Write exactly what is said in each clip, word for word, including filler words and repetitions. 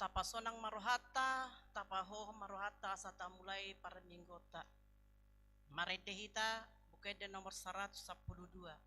Tapasonang ma rohanta, tapahohom ma rohanta asa tamulai parmingguonta. Marende hita, Buku Ende nomor saratus sampulu dua.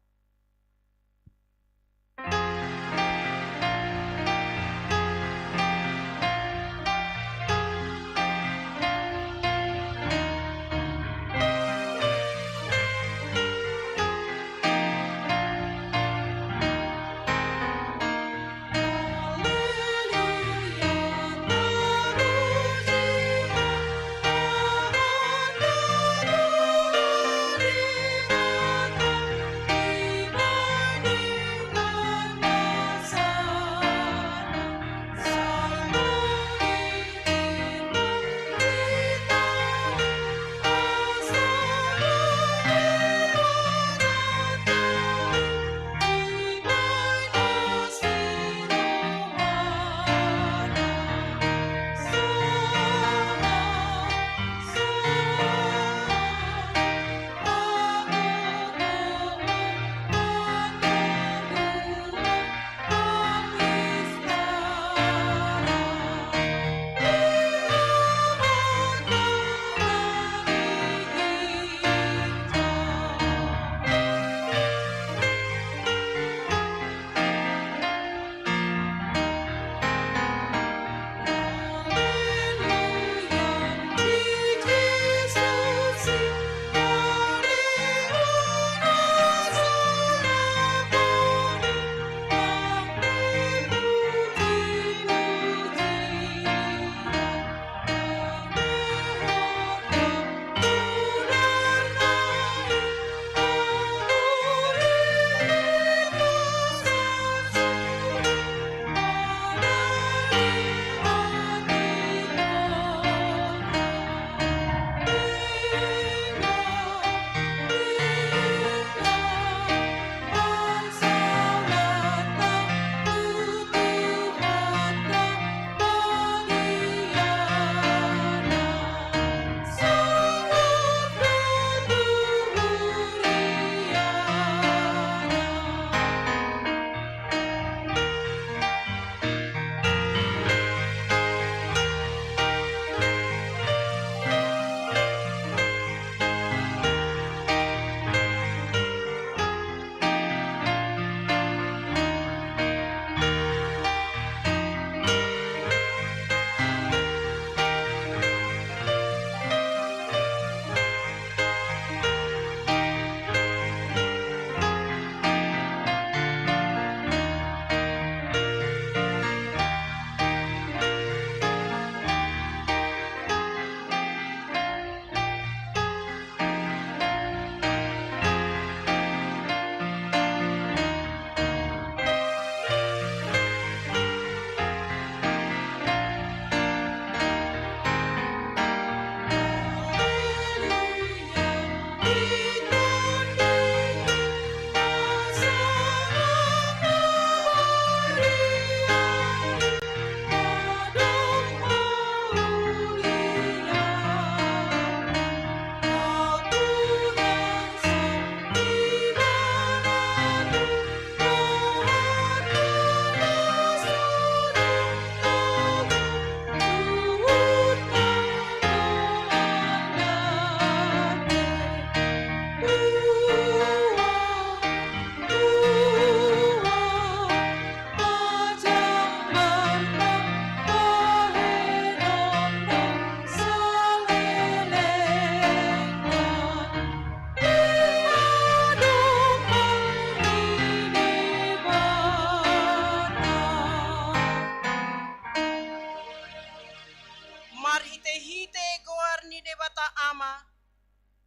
Marhitehite goar ni Debata Ama,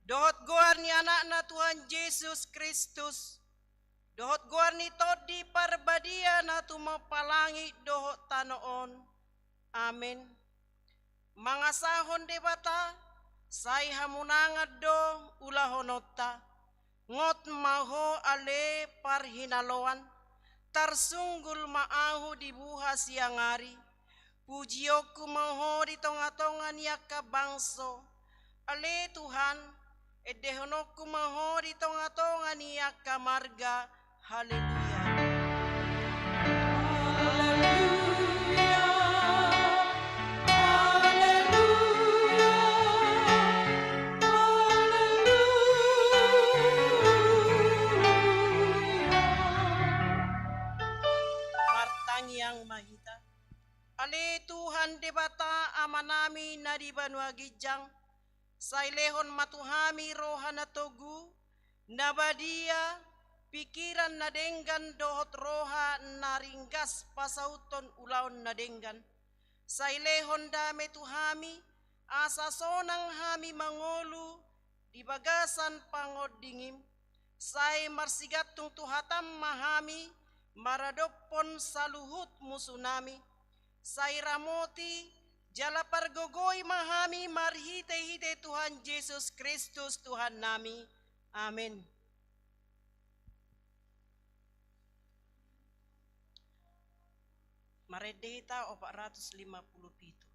dohot goar ni Anakna Tuhan Jesus Kristus, dohot goar ni Tondi Parbadia na tumompa langit dohot tano on. Amen. Mangasahon Debata, sai hamonangan do ulahononta. Ngot ma ho ale parhinaloan, tarsunggul ma ahu di buha siang ari. Pujionku ma ho di tongatonga ni angka bangso. Ale Tuhan, endehononku ma ho di tongatonga ni angka marga. Haleluya. Haleluya. Ale Tuhan Debata Amanami na di banua ginjang, sai lehon ma tu hami roha na togu, na badia, pikiran na denggan dohot roha na ringgas pasauthon ulaon na denggan. Sai lehon dame tu hami, asa sonang hami mangolu di bagasan pangondingim. Sai marsigantung tu hatam ma hami maradophon saluhut musunami. Sai ramoti jala pargogoi ma hami marhitehite Tuhan Jesus Kristus Tuhannami. Amen. Marende hita opat ratus lima puluh pitu.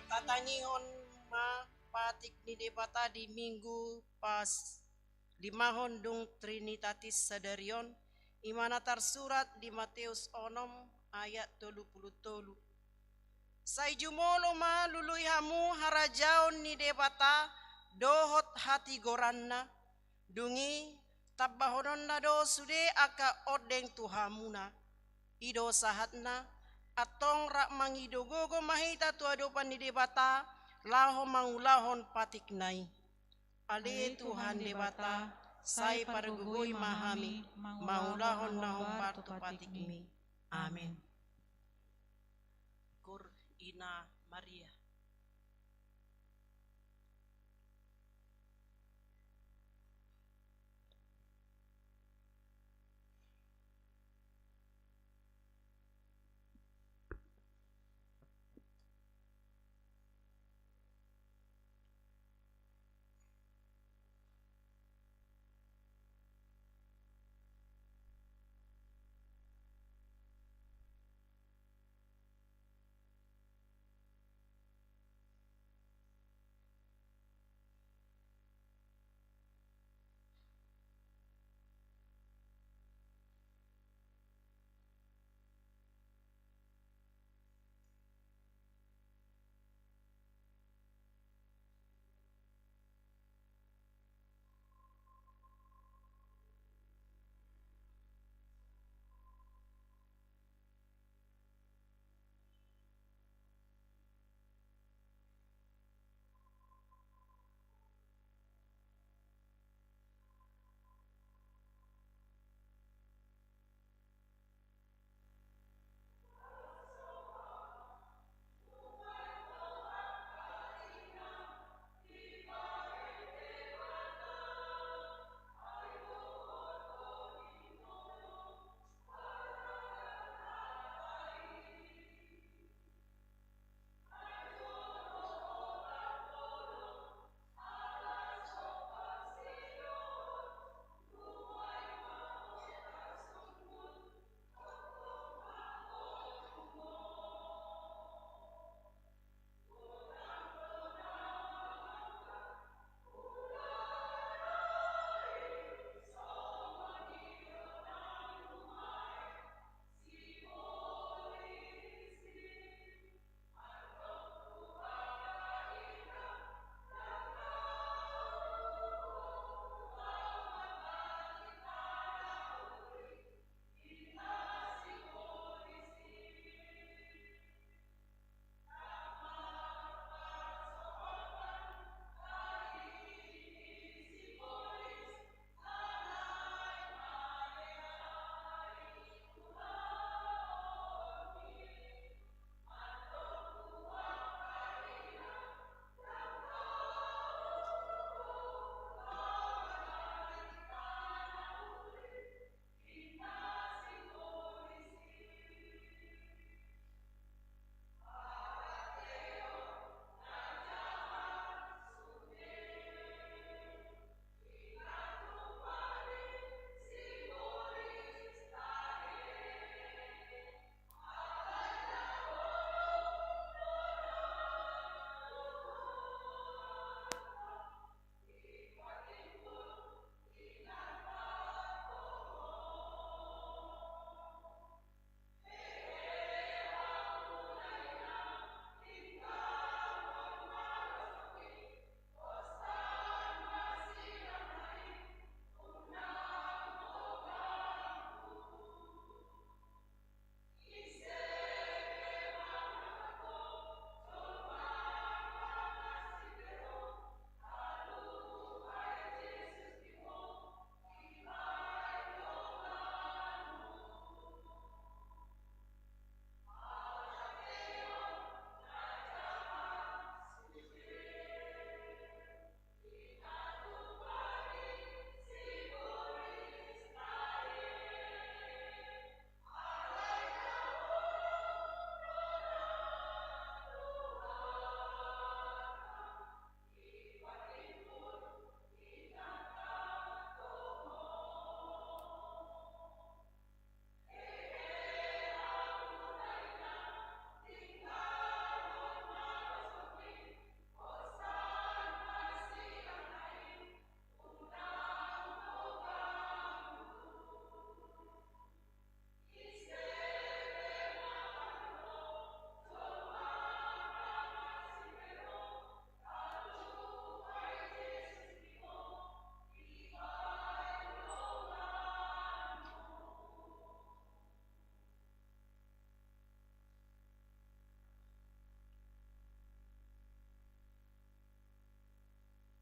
Tatangihon ma patik ni Debata di Minggu pas limahon dung Trinitatis sadari on, i ma na tarsurat di Mateus onom ayat tolu pulu tolu. Sai jumolo ma lului hamu harajaon ni Debata dohot hatigoranna, dung i tambahononna do sude angka ondeng tu hamuna. I do sahatna, antong rap mangido gogo ma hita tu adopan ni Debata, laho mangulahon patikna i. Ale Tuhan Debata, sai pargogoi ma hami mangulahon na hombar tu patikmi. Amen. Gur Ina Maria.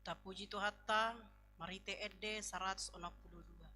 Tapuji Tuhanta, marhite ende saratus onom pulu dua.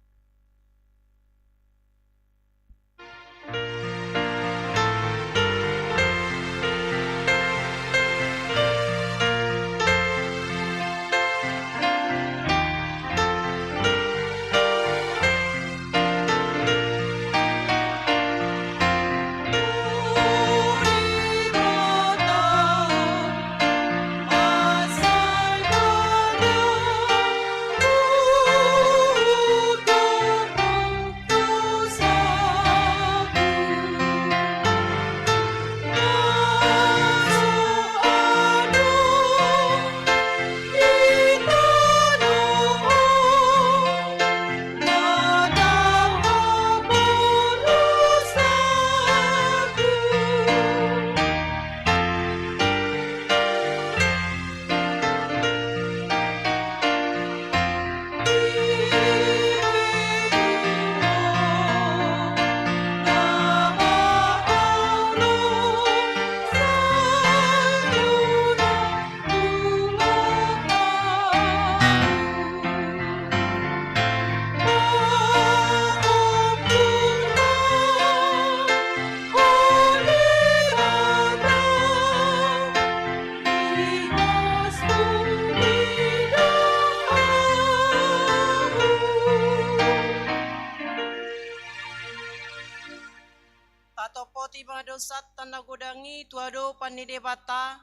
Tatopoti ma dosanta na godang i tu adopan ni Debata,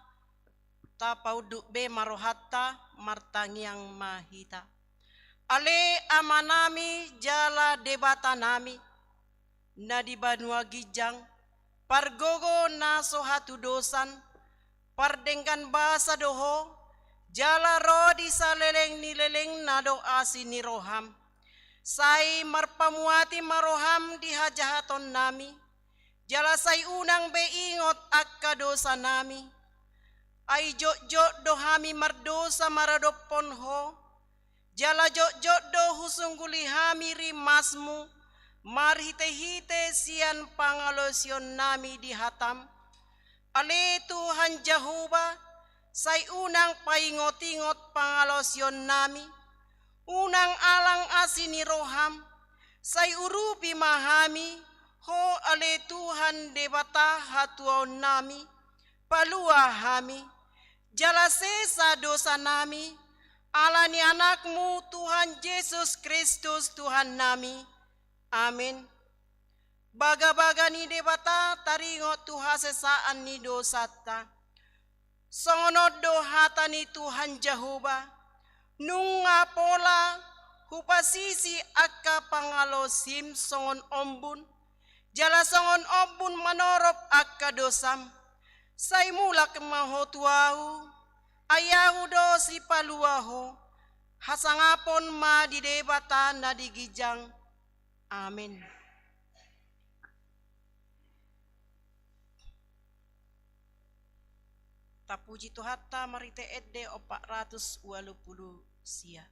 tapaunduk be ma rohanta, martangiang ma hita. Ale Amanami jala Debatanami, na di banua ginjang, pargogo na so hatudosan, pardenggan basa do Ho, jala ro di saleleng ni lelengna do asi ni roham. Sai marpamuati ma roham di hajahatonnami, jala sai unang be ingot angka dosanami. Ai jotjot do hami mardosa maradophon Ho, jala jotjot do husungguli hami rimasmu, marhitehite sian pangalaosionnami di hatam. Ale Tuhan Jahowa, sai unang paingotingot pangalaosionnami, unang alang asi ni roham, sai urupi ma hami, Ho ale Tuhan Debata hatuaonnami, palua hami, jala sesa dosanami, ala ni Anakmu Tuhan Jesus Kristus Tuhannami. Amen. Bagabaga ni Debata taringot tu hasesaan ni dosanta. Songon on do hata ni Tuhan Jahowa, nunga pola hupasisi angka pangalaosim songon ombun, jala songon ombun manorop angka dosam. Sai mulak ma Ho tu Ahu, ai Ahu do sipalua Ho. Hasangapon ma di Debata na di ginjang. Amen. Tapuji Tuhanta marhite ende opat ratus ualu pulu sia.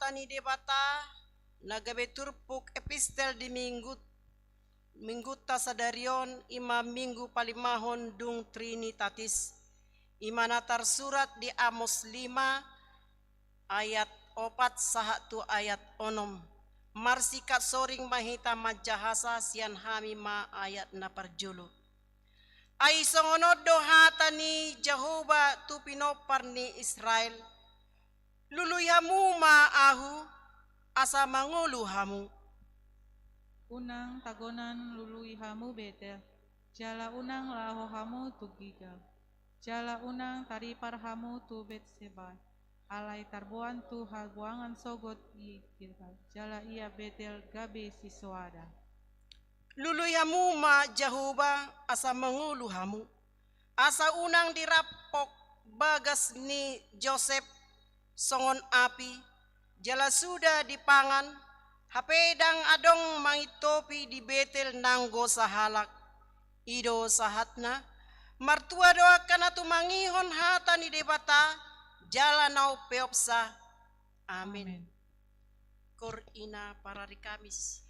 Hata ni Debata na gabe turpuk epistel di minggu, mingguta sadari on, i ma minggu palimahon dung Trinitatis, i ma na tarsurat di Amos lima ayat opat sahat tu ayat onom. Marsikat soring ma hita manjahasa sian hami ma ayat na parjolo. Ai songon on do hata ni Jahowa tu pinompar ni Israel: Lului hamu ma ahu, asa mangolu hamu. Unang tagonan lului hamu Betel, jala unang laho hamu tu Gilgal, jala unang taripar hamu tu Betsean, alai tarboan tu habuangan sogot i Gilgal, jala ia Betel gabe sisoada. Lului hamu ma Jahowa, asa mangolu hamu, asa unang dirampok bagas ni Josep songon api, jala suda dipangan, hape ndang adong mangintopi di Betel nanggo sahalak. I do sahatna. Martua do angka na tumangihon hata ni Debata jala na umpeopsa. Amen. Amen. Koor i na parari Kamis.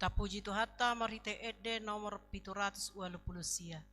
Tapuji Tuhanta marhite ende nomor pitu ratus ualu pulu sia.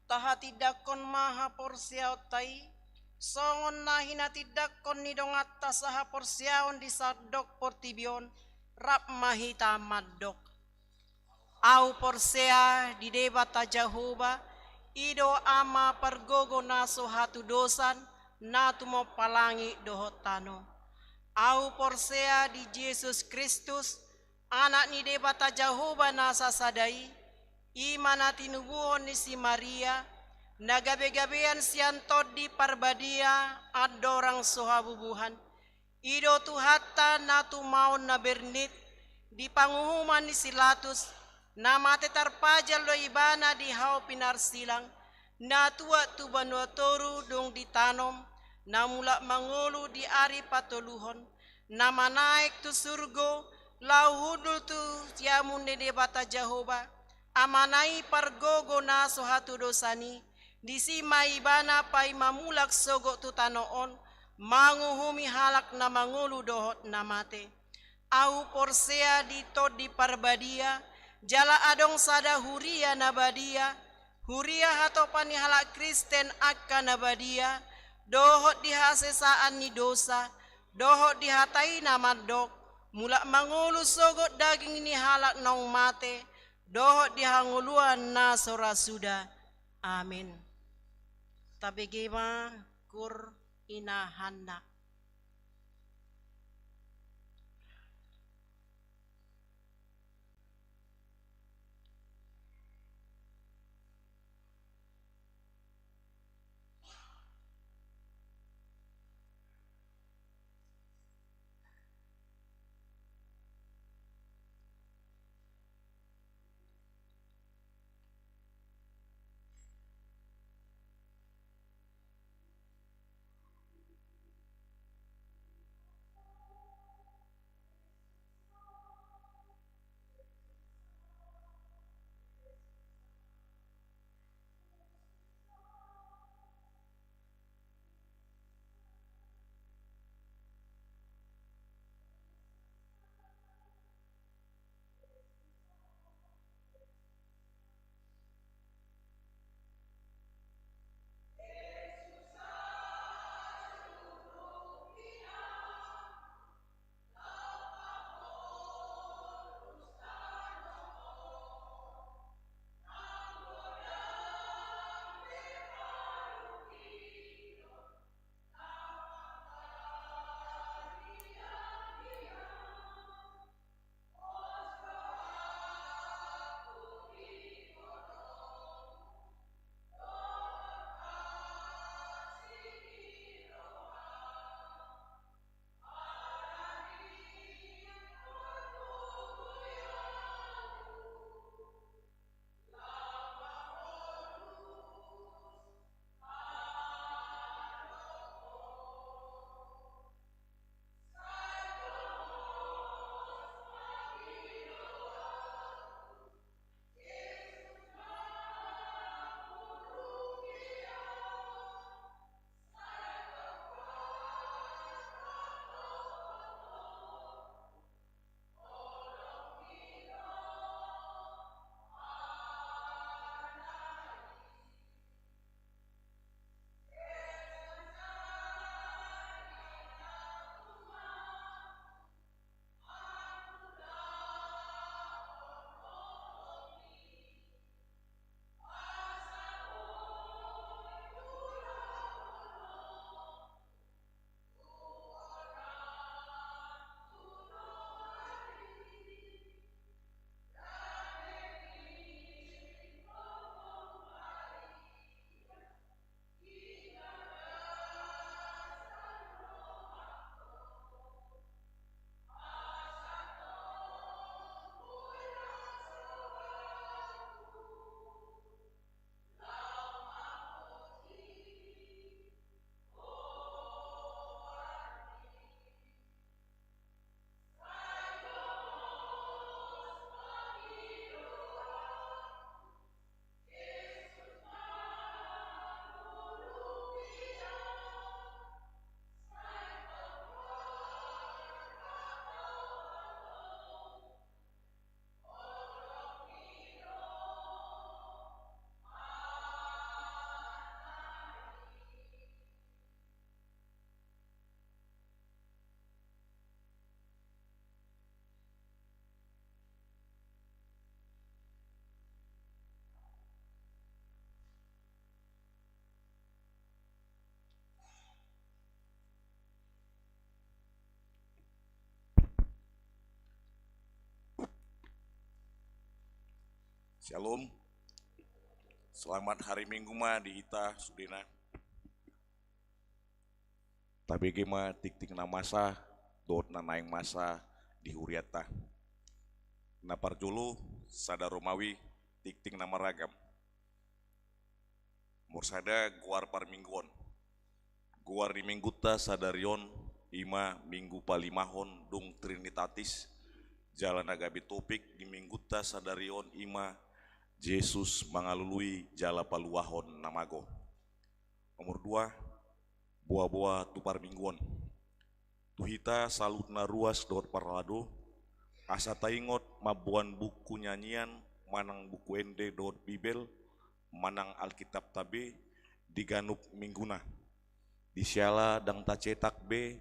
Tahatindangkon ma haporseaonta i, songon na hinatindangkon ni donganta sahaporseaon di sandok portibi on, rap ma hita mandok. Ahu porsea di Debata Jahowa, i do Ama pargogo na so hatudosan, na tumompa langit dohot tano. Ahu porsea di Jesus Kristus, Anak ni Debata Jahowa na sasada i, i ma na tinubuhon ni si Maria, na gabegabean sian Tondi Parbadia, andorang so habubuhan. I do Tuhanta na tumaon na bernit, di panguhuman ni si Latus, na mate tarpajal do ibana di hau pinarsilang, na tuat tu banua toru dung ditanom, na mulak mangolu di ari patoluhon, na manaek tu surgo, laho hundul tu siamun ni Debata Jahowa, Amana i pargogo na so hatudosan i, disi ma ibana paima mulak sogot tu tano on, manguhumi halak na mangolu dohot na mate. Ahu porsea di Tondi Parbadia, jala adong sada huria na badia, huria hatopan ni halak Kristen angka na badia, dohot di hasesaan ni dosa, dohot di hata i na mandok, mulak mangolu sogot daging ni halak naung mate, dohot di hangoluan na so ra suda. Amen. Tabege ma kur ina Hanna. Shalom. Selamat hari Minggu ma di hita sudena. Tabege ma tingting na masa dohot na naeng masa di hurianta. Na parjolo, sada Romawi, tingting na maragam. Nomor sada, goar parmingguon. Goar ni minggunta sadari on i ma Minggu Palimahon dung Trinitatis, jala na gabe topik di minggunta sadari on i ma Jesus mangalului jala paluahon na mago. Nomor dua, boa-boa tu parmingguon. Tu hita saluhutna ruas dohot parhalado, asa taingot mamboan buku nyanyian manang buku ende dohot Bibel manang Alkitabta be di ganup mingguna. Di siala ndang tacetak be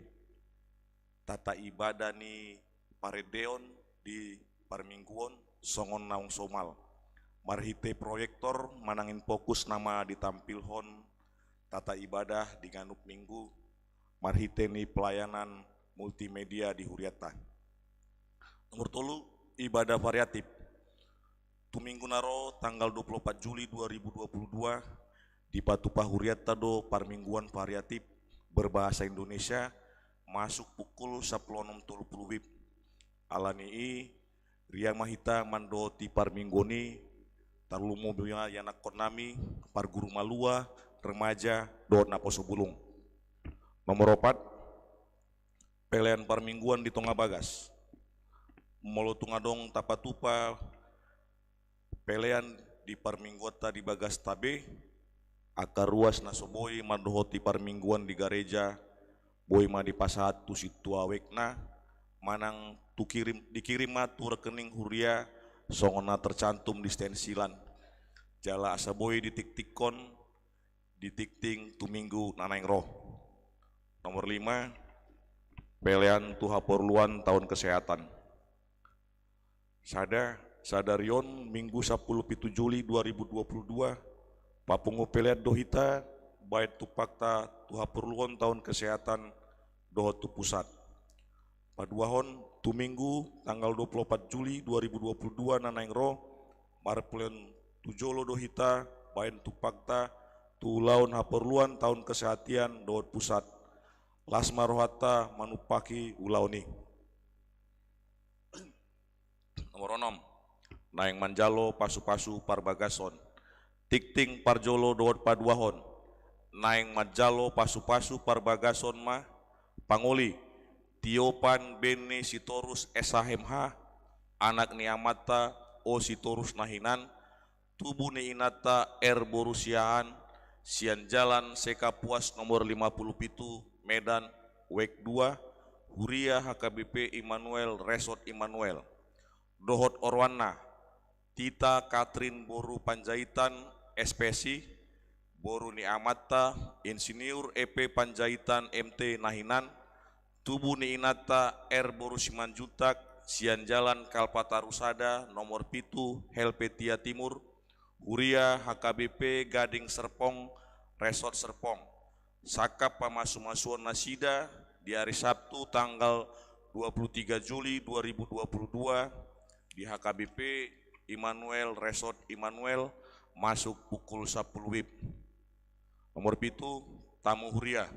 tata ibadah ni parendeon di parmingguon songon naung somal. Marhite proyektor manang infokus nama ditampilhon tata ibadah di ganup minggu marhite ni pelayanan multimedia di hurianta. Nomor tolu, ibadah variatif. Tu minggu na ro tanggal dua puluh opat Juli dua ribu dua puluh dua, dipatupa hurianta do parmingguan variatif berbahasa Indonesia masuk pukul sampulu onom tolu puluh WIB. Alani i, ria ma hita mandohoti parmingguon i, tarlumobi ma ianakkonnami, parguru malua, remaja, dohot naposo bulung. Nomor opat, pelean parmingguon di tonga bagas. Molo tung adong tapatupa pelean di parmingguonta di bagasta be, angka ruas na so boi mandohoti parmingguon di gareja, boi ma dipasahat tu sintua wekna, manang tu kirim, dikirim ma tu rekening huria songon na tercantum di stensilan. Jala asa boi ditiktikkon di tingting tu minggu na naeng ro. Nomor lima, pelean tu haporluan taon kesehatan. Sada, sadari on Minggu sampulu pitu Juli dua ribu dua puluh dua, papungu pelean do hita baen tumpakta tu haporluan taon kesehatan dohot tu pusat. Paduahon, tu Minggu tanggal dua puluh opat Juli dua ribu dua puluh dua na naeng ro, marpelean tu jolo do hita baen tumpakta tu ulaon haporluan taon kesehatan dohot pusat. Las ma rohanta manumpaki ulaon i. Nomor onom, naeng manjalo pasu-pasu parbagason. Tingting parjolo dohot paduahon, naeng manjalo pasu-pasu parbagason ma pangoli Tiopan bene Sitorus S H M H, anak ni amanta O Sitorus Nahinan, tubu ni inanta R boru Siahaan, sian Jalan Sekapuas nomor lima puluh pitu, Medan, Wek dua, huria H K B P Immanuel, Resort Immanuel. Dohot oroanna, Tita Katrin boru Panjaitan, S P S I, boru ni amanta, Insinyur E P Panjaitan, M T Nahinan, tubu ni inanta, R boru Simanjuntak, sian Jalan Kalpataru sada, nomor pitu, Helvetia Timur, huria H K B P Gading Serpong, Resort Serpong. Sangkap pamasu-masuon nasida di ari Sabtu tanggal dua puluh tiga Juli dua ribu dua puluh dua di H K B P Immanuel, Resort Immanuel, masuk pukul sampulu WIB. Nomor pitu, tamu huria.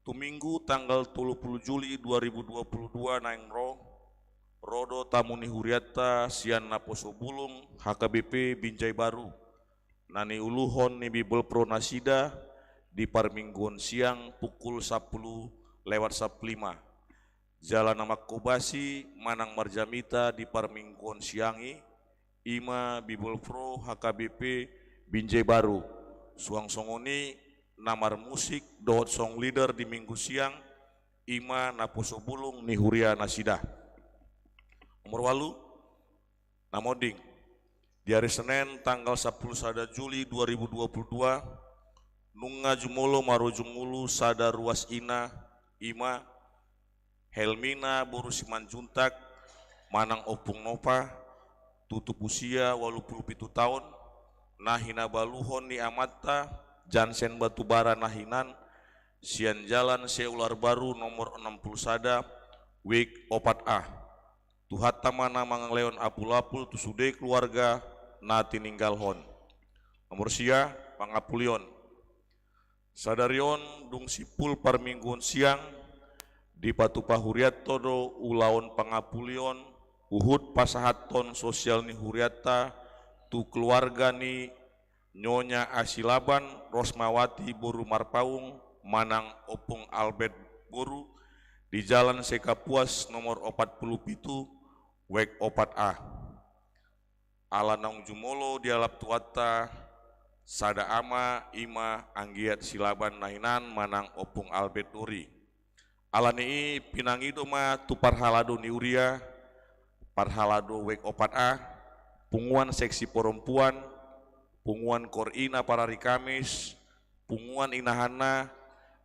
Tu Minggu tanggal tolu puluh Juli dua ribu dua puluh dua naeng ro, ro do tamu ni hurianta sian naposo bulung H K B P Binjai Baru, na niuluhon ni Bibelvrouw nasida di parmingguon siang pukul sampulu lewat sampulu lima. Jala na manghobasi manang marjamita di parmingguon siang i, i ma Bibelvrouw H K B P Binjai Baru. Suang songon i na marmusik dohot song leader di Minggu siang, i ma naposo bulung ni huria nasida. Nomor ualu, na monding. Di ari Senen tanggal sampulu sada Juli dua ribu dua puluh dua, nunga jumolo marujung ulu sada ruas ina, i ma Helmina boru Simanjuntak manang Ompung Nova, tutup usia ualu puluh pitu taon, na hinabaluhon ni amanta Jansen Batubara Nahinan, sian Jalan Seular Baru nomor enam puluh sada, Wik opat A. Tuhanta ma na mangalehon apul-apul tu sude keluarga na tininggalhon. Nomor sia, pangapulion. Sadari on dung simpul parmingguon sian, dipatupa hurianta do ulaon pangapulion, huhut pasahathon sosial ni hurianta tu keluarga ni Nyonya A. Silaban, Rosmawati boru Marpaung, manang Ompung Albert boru, di Jalan Sekapuas nomor opat pulu pitu, Wek opat A. Ala naung jumolo dialap Tuhanta sada ama, i ma anggiat Silaban na hinan manang Ompung Albert dori. Ala ni i pinangido ma tu parhalado ni huria, parhalado Wek opat A, punguan seksi perempuan, punguan kor ina parari Kamis, punguan inahanna,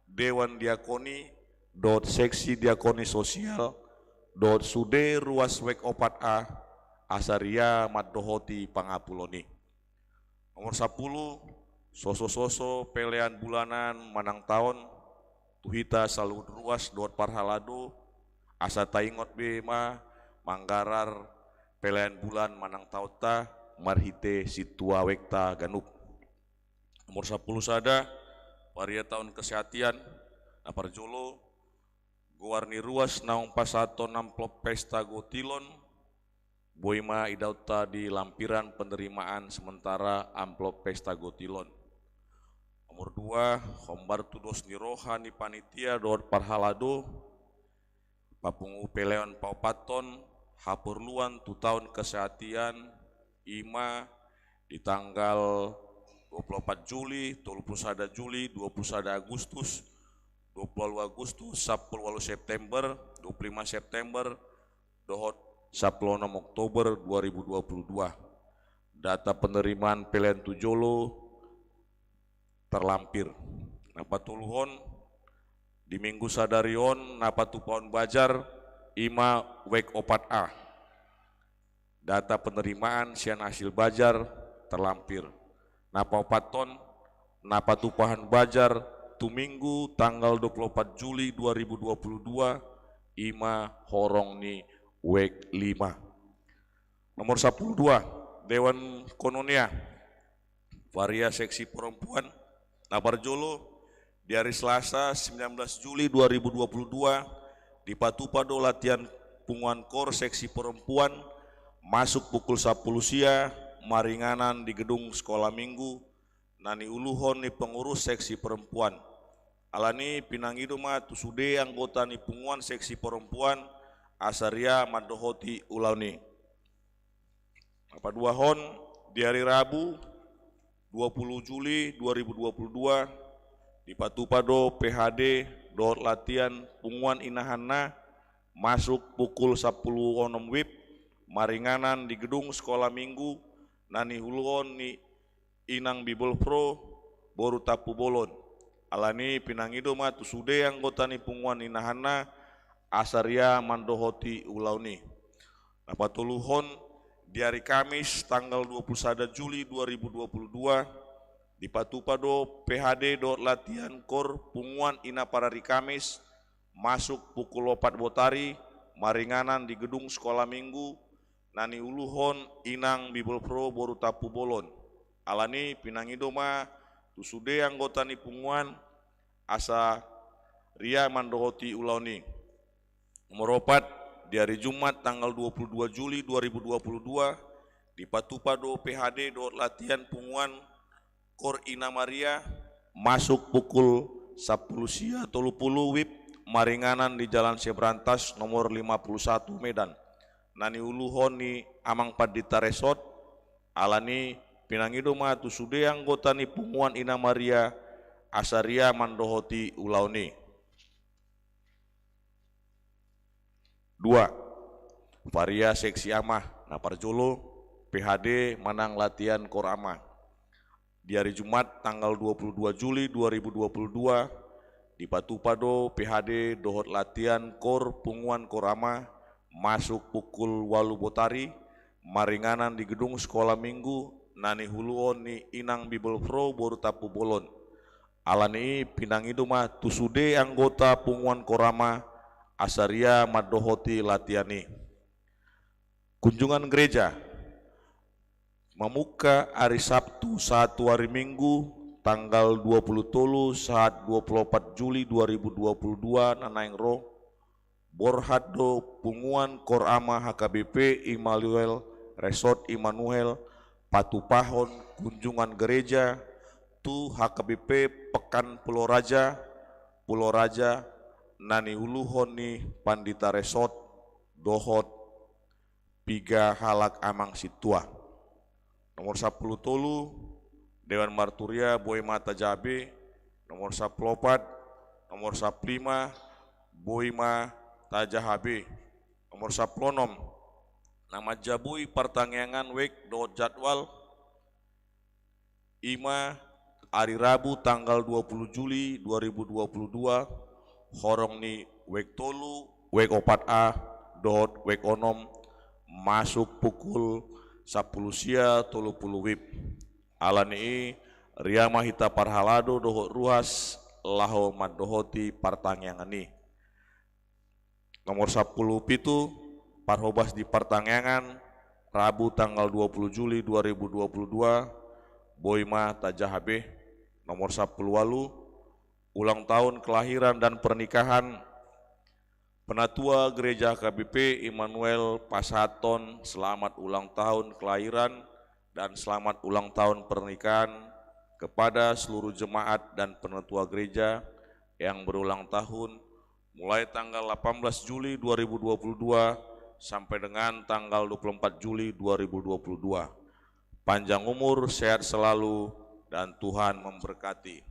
dewan diakoni, dohot seksi diakoni sosial, dohot sude ruas Wek opat A, asa ria mandohoti pangapulon i. Nomor sampulu, sosososo pelean bulanan manang taon, tu hita saluhut ruas dohot parhalado, asa taingot be ma manggarar pelean bulan manang taonta marhite sintua wekta ganup. Nomor sampulu sada, paria taon kesehatian, na parjolo, goar ni ruas naung pasahathon amplop pesta gotilon, boi ma idaonta di lampiran penerimaan sementara amplop pesta gotilon. Nomor dua, hombar tu dos ni roha ni panitia dohot parhalado, papungu pelean paopathon, haporluan tu taon kesehatian, i ma di tanggal dua pulu opat Juli, tolu pulu sada Juli, dua pulu sada Agustus, dua pulu walu Agustus, sampulu walu September, dua pulu lima September, dohot sampulu onom Oktober dua ribu dua pulu dua. Data penerimaan pelean tu jolo terlampir. Na patoluhon, di minggu sadari on na patupahon bajar, i ma Wek opat A. Data penerimaan sian hasil bajar terlampir. Na paopathon, na patupahon bajar tu minggu tanggal dua pulu opat Juli dua ribu dua pulu dua, i ma horong ni Wek lima. Nomor sampulu dua, Dewan Koinonia. Varia seksi perempuan, na parjolo, di ari Selasa, sembilan belas Juli dua ribu dua puluh dua, dipatupa do latihan punguan kor seksi perempuan, masuk pukul sampulu sia, maringanan di gedung Sekolah Minggu, na niuluhon ni pengurus seksi perempuan. Ala ni i pinangido ma tu sude anggota ni punguan seksi perempuan, asa ria mandohoti ulaon i. Na paduahon, di ari Rabu, dua pulu Juli dua ribu dua pulu dua, dipatupa do P H D dohot latihan punguan inahanna, masuk pukul sampulu onom wib, maringanan di gedung Sekolah Minggu, na niuluhon ni Inang Bibelvrouw boru Tampubolon. Ala ni i pinangido ma tu sude anggota ni punguan inahanna, asa ria mandohoti ulaon i. Na patoluhon, di ari Kamis tanggal dua pulu sada Juli dua ribu dua pulu dua, dipatupa do P H D dohot latihan kor punguan ina parari Kamis, masuk pukul opat botari, maringanan di gedung Sekolah Minggu, na niuluhon Inang Bibelvrouw boru Tampubolon. Ala ni i pinangido ma tu sude anggota ni punguan, asa ria mandohoti ulaon i. Nomor opat, di ari Jumat tanggal dua pulu dua Juli dua ribu dua pulu dua, dipatupa do P H D dohot latihan punguan kor Ina Maria, masuk pukul sampulu sia tolu pulu wib, maringanan di Jalan Sebrantas nomor lima pulu satu Medan. Na niuluhon ni Amang Pandita Resort. Ala ni i pinangido ma tu sude anggota ni punguan Ina Maria, asa ria mandohoti ulaon i. Dua, varia seksi ama. Na parjolo, P H D manang latihan kor ama. Di ari Jumat tanggal dua pulu dua Juli dua ribu dua pulu dua, dipatupa do P H D dohot latihan kor punguan kor ama, masuk pukul walu botari, maringanan di gedung Sekolah Minggu, na niuluhon ni Inang Bibelvrouw boru Tampubolon. Ala ni i pinangido ma tu sude anggota punguan kor ama, asa ria mandohoti latihan i. Kunjungan gereja. Mamungka ari Sabtu sahat tu ari Minggu, tanggal dua puluh tolu sahat dua puluh opat Juli dua ribu dua puluh dua na naeng ro, borhat do punguan Kor Ama H K B P Immanuel, Resort Immanuel, patupahon kunjungan gereja tu H K B P Pekan Pulau Raja, Pulau Raja, na niuluhon ni Pandita Resort dohot piga halak amang sintua. Nomor sampulu tolu, Dewan Marturia, boi ma tajaha be. Nomor sampulu opat, nomor sampulu lima, boi ma tajaha be. Nomor sampulu onom, na manjaboi partangiangan wijk dohot jadwal, i ma ari Rabu tanggal dua puluh Juli dua ribu dua puluh dua, horong ni wijk tolu, wijk opat A, dohot wijk onom, masuk pukul sampulu sia tolu puluh WIB. Ala ni i, riama hita parhalado dohot ruas laho mandohoti partangiangan i. Nomor sampulu pitu, parhobas di partangiangan, Rabu tanggal dua puluh Juli dua ribu dua puluh dua, boi ma tajaha be. Nomor sampulu ualu, ulang tahun kelahiran dan pernikahan, Penatua Gereja H K B P Immanuel pasahathon selamat ulang tahun kelahiran dan selamat ulang tahun pernikahan kepada seluruh jemaat dan penatua gereja yang berulang tahun, mulai tanggal delapan belas Juli dua ribu dua puluh dua sampai dengan tanggal dua puluh empat Juli dua ribu dua puluh dua. Panjang umur, sehat selalu, dan Tuhan memberkati.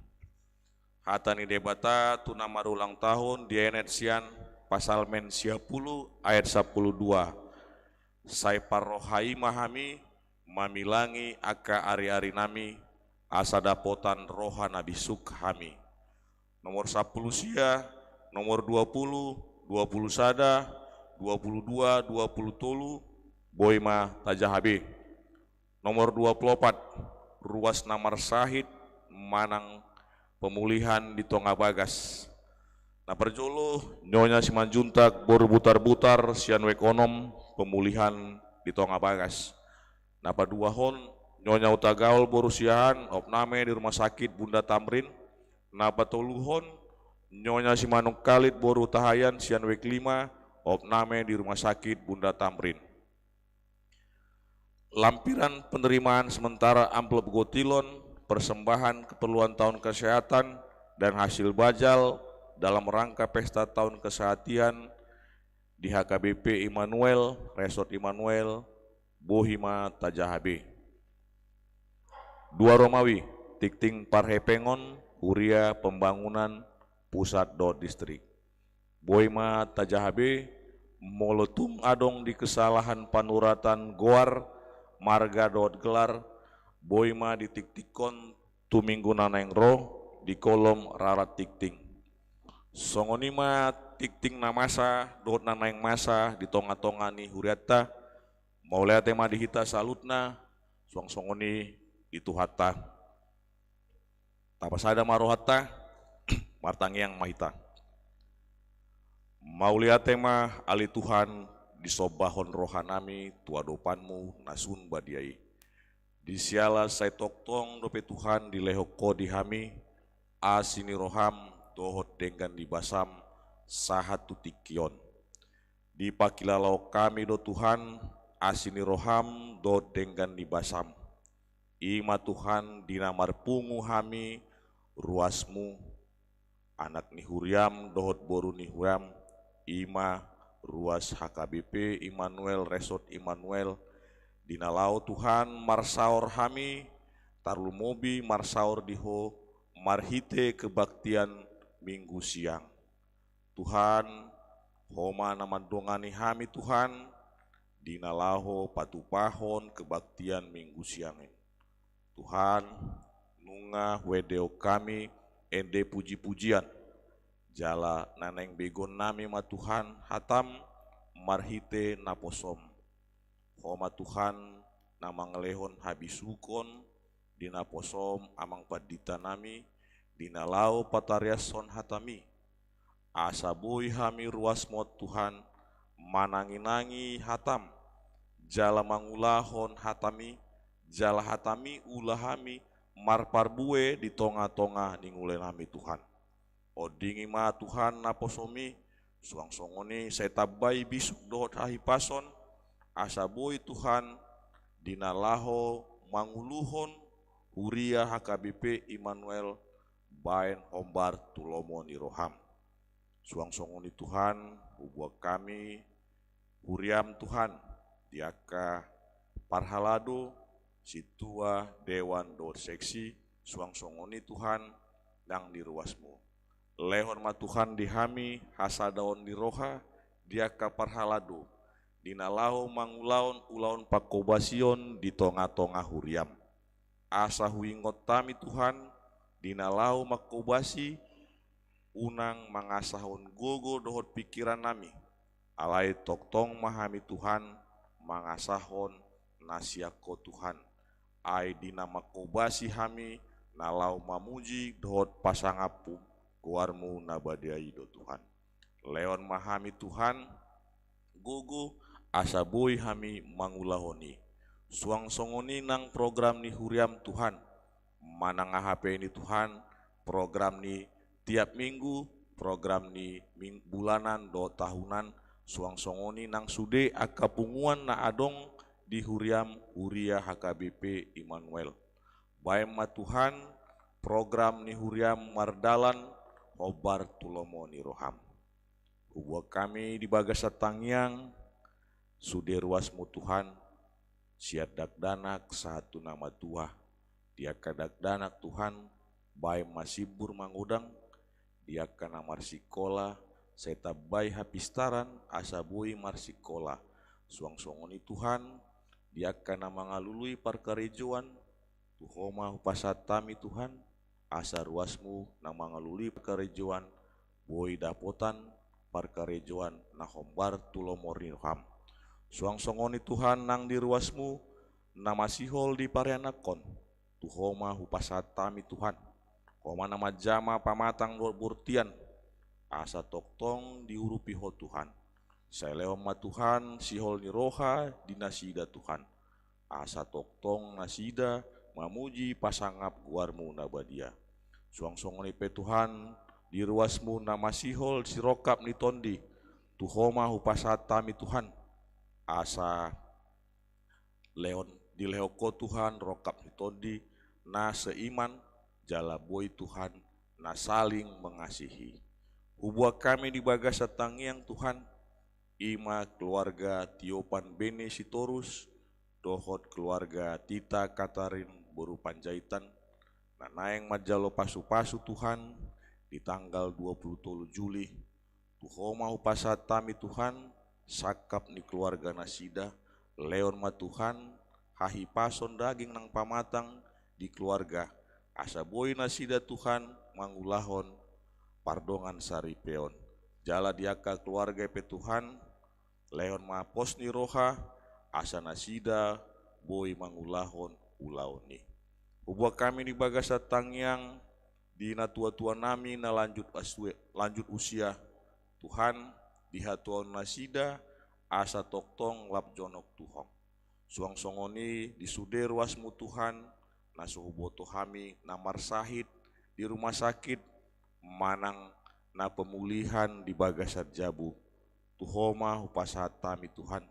Hata ni Debata tu na marulang tahun dienet sian Psalmen sia pulu ayat sampulu dua. Sai parrohai ma hami, mamilangi angka ari-arinami, asa dapotan roha na bisuk hami. Nomor sampulu sia, nomor dua pulu, dua pulu sada, dua pulu dua, dua pulu tolu, boi ma tajaha be. Nomor dua pulu opat, ruas na marsahit manang pemulihan di tonga bagas. Na parjolo, Nyonya Simanjuntak boru Butarbutar sian wijk onom, pemulihan di tonga bagas. Na paduahon, Nyonya Hutagaol boru Siahaan, opname di Rumah Sakit Bunda Tamrin. Na patoluhon, Nyonya Simanungkalit boru Hutahaean sian wijk lima, opname di Rumah Sakit Bunda Tamrin. Lampiran penerimaan sementara amplop gotilon, persembahan keperluan tahun kesehatan, dan hasil bajal dalam rangka pesta tahun kesehatan di H K B P Immanuel, Resort Immanuel, boi ma tajaha be. Dua Romawi, tingting parhepengon, huria, pembangunan, pusat dohot distrik. Boi ma tajaha be, molo tung adong di kesalahan panuratan goar, marga dohot gelar, boi ma ditiktikkon tu minggu na naeng ro di kolom rarat tingting. Songon i ma tingting na masa dohot na naeng masa di tonga-tonga ni hurianta. Mauliate ma di hita saluhutna, suang songon i di Tuhanta. Tapasada ma rohanta, martangiang ma hita. Mauliate ma ale Tuhan, disombahon rohanami tu adopanmu na sun badia i. Di siala sai tongtong dope Tuhan dilehon Ho di hami asi ni roham dohot denggan ni basam sahat tu tingki on. Dipakilalaon hami do Tuhan asi ni roham dohot denggan ni basam. I ma Tuhan di na marpungu hami ruasmu, anak ni huriam dohot boru ni huriam, i ma ruas H K B P Immanuel, Resort Immanuel, di na laho Tuhan marsaor hami, tarlumobi marsaor di Ho, marhite kebaktian Minggu siang. Tuhan, Ho ma na mandongani hami Tuhan, di na laho patupahon kebaktian Minggu siang i. Tuhan, nunga huendehon hami ende puji-pujian, jala na naeng begeonnami ma Tuhan hatam marhite naposom. Ho ma Tuhan na mangalehon habisukon di naposom amang panditanami, di na laho patariashon hatami. Asa boi hami ruasmu Tuhan, manangi-nangi hatam, jala mangulahon hatami, jala hatami ula hami marparbue di tonga-tonga ni ngolunami Tuhan. Ondingi ma Tuhan naposomi, suang songon i sai tambai bisuk dohot hahipason, asa boi Tuhan di na laho manguluhon huria H K B P Immanuel baen hombar tu lomo ni roham. Suang songon i Tuhan, hubuat hami huriam Tuhan, di angka parhalado, sintua, dewan dohot seksi, suang songon i Tuhan, nang di ruasmu. Lehon ma Tuhan di hami hasadaon ni roha di angka parhalado, di na laho mangulahon ulaon pangkobasion di tonga-tonga huriam. Asa huingot hami Tuhan, di na laho mangkobasi, unang mangasahon gogo dohot pingkirannami. Alai tongtong ma hami Tuhan mangasahon na sian Ho Tuhan. Ai di na mangkobasi hami na laho mamuji dohot pasangaphon goarmu na badia i do Tuhan. Lehon ma hami Tuhan gogo asa boi hami mangulahon i. Suang songon i nang program ni huriam Tuhan. Manang aha pe ni Tuhan, program ni tiap minggu, program ni ming-, bulanan dohot tahunan, suang songon i nang sude angka punguan na adong di huriam, huria H K B P Immanuel. Baen ma Tuhan program ni huriam mardalan hombar tu lomo ni roham. Hubuat hami di bagasan tangiang sude ruasmu Tuhan, sian dakdanak sahat tu na matua. Di angka dakdanak Tuhan, baen ma simbur mangodang, di angka na marsikola, sai tambai hapistaran asa boi marsikola. Suang songon i Tuhan, di angka na mangalului parkarejoan, tu Ho ma hupasahat hami Tuhan, asa ruasmu na mangalului parkarejoan, boi dapotan parkarejoan na hombar tu lomo ni roham. Suang songon i Tuhan nang di ruasmu na masihol di parianakhon, tu Ho ma hupasahat hami Tuhan. Ho ma na manjama pamatang dohot bortian, asa tongtong diurupi Ho Tuhan. Sai lehon ma Tuhan sihol ni roha di nasida Tuhan. Asa tongtong nasida mamuji pasangap goarmu na badia. Suang songon i pe Tuhan, di ruasmu na masihol sirongkap ni tondi, tu Ho ma hupasahat hami Tuhan. Asa lehon, dilehon Ho Tuhan rongkap ni tondi na seiman, jala boi Tuhan na saling mengasihi. Hubuat hami di bagasan tangiang Tuhan, i ma keluarga Tiopan Bene Sitorus, dohot keluarga Tita Katarin boru Panjaitan, na naeng manjalo pasu-pasu Tuhan di tanggal dua puluh tolu Juli. Tu Ho ma hupasahat hami Tuhan, sangkap ni keluarga nasida, lehon ma Tuhan, hahipason daging nang pamatang di keluarga, asa boi nasida Tuhan mangulahon pardongan saripeon. Jala di angka keluarga pe Tuhan, lehon ma pos ni roha, asa nasida boi mangulahon ulaon i. Hubuat hami di bagasan tangiang, di natua-tua nami na lanjut asue-, lanjut usia, Tuhan, di hatuaon nasida, asa tongtong lap jonok tu Ho. Suang songon i di sude ruasmu Tuhan, na so huboto hami na marsahit di rumah sakit, manang na pemulihan di bagasan jabu. Tu Ho ma hupasahat hami Tuhan.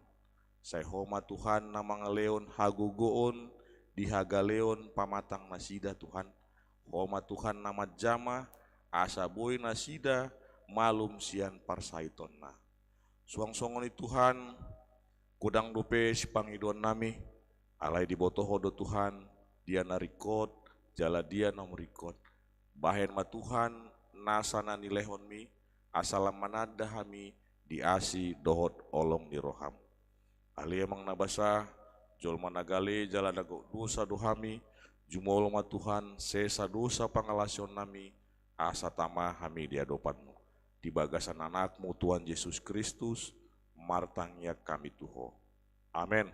Sai Ho ma Tuhan na mangalehon hagogoon di hagaleon pamatang nasida Tuhan. Ho ma Tuhan na manjama, asa boi nasida malum sian parsahitonna. Suang songon i Tuhan, godang dope sipangidoan nami, alai diboto Ho do Tuhan, dia na ringkot, jala dia na umringkot. Bahen ma Tuhan nasa na nilehonmi, asa lam mananda hami di asi dohot holong ni roham. Ale Amang na basa, jolma na gale jala na gok dosa do hami, jumolo ma Tuhan sesa dosa pangalaosion nami, asa tama hami di adopanmu. Di bagasan anakmu Tuhan Jesus Kristus, martangiang hami tu Ho. Amen.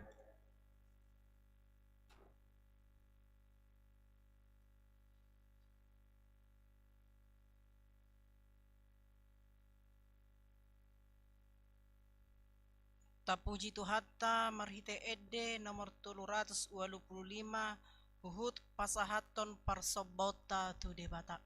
Tapuji Tuhanta marhite ende nomor tolu ratus ualu pulu lima, huhut pasahathon parsombaonta tu Debata.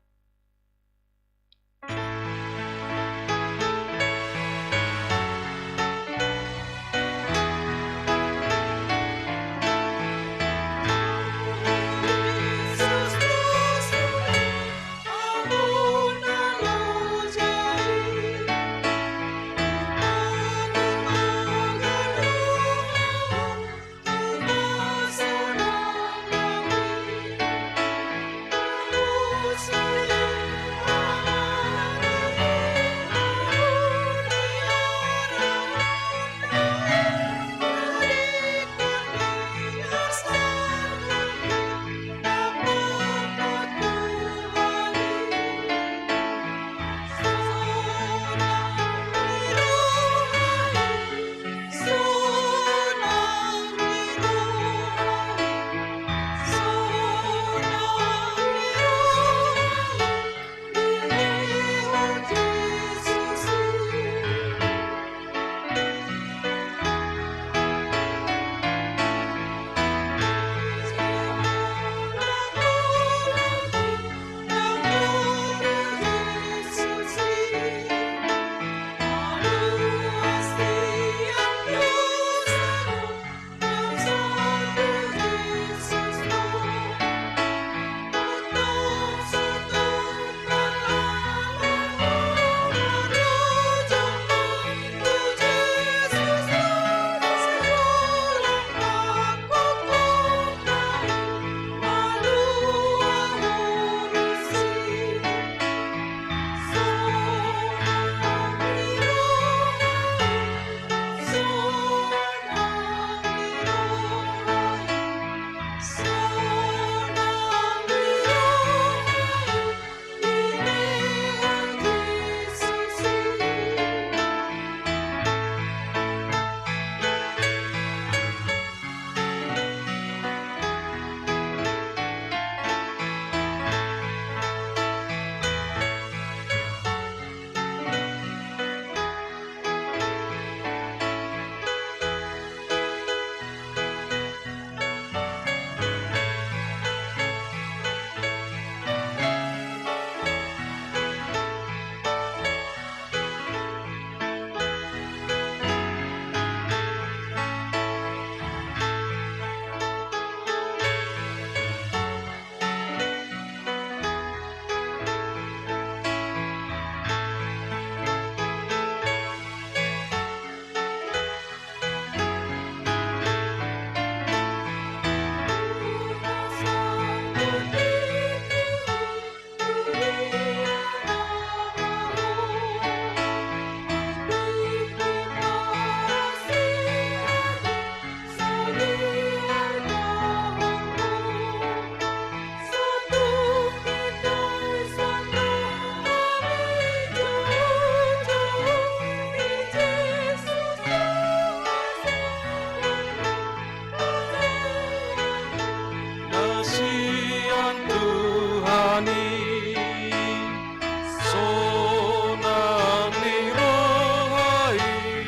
Na sian Tuhan i, sonang ni roha i,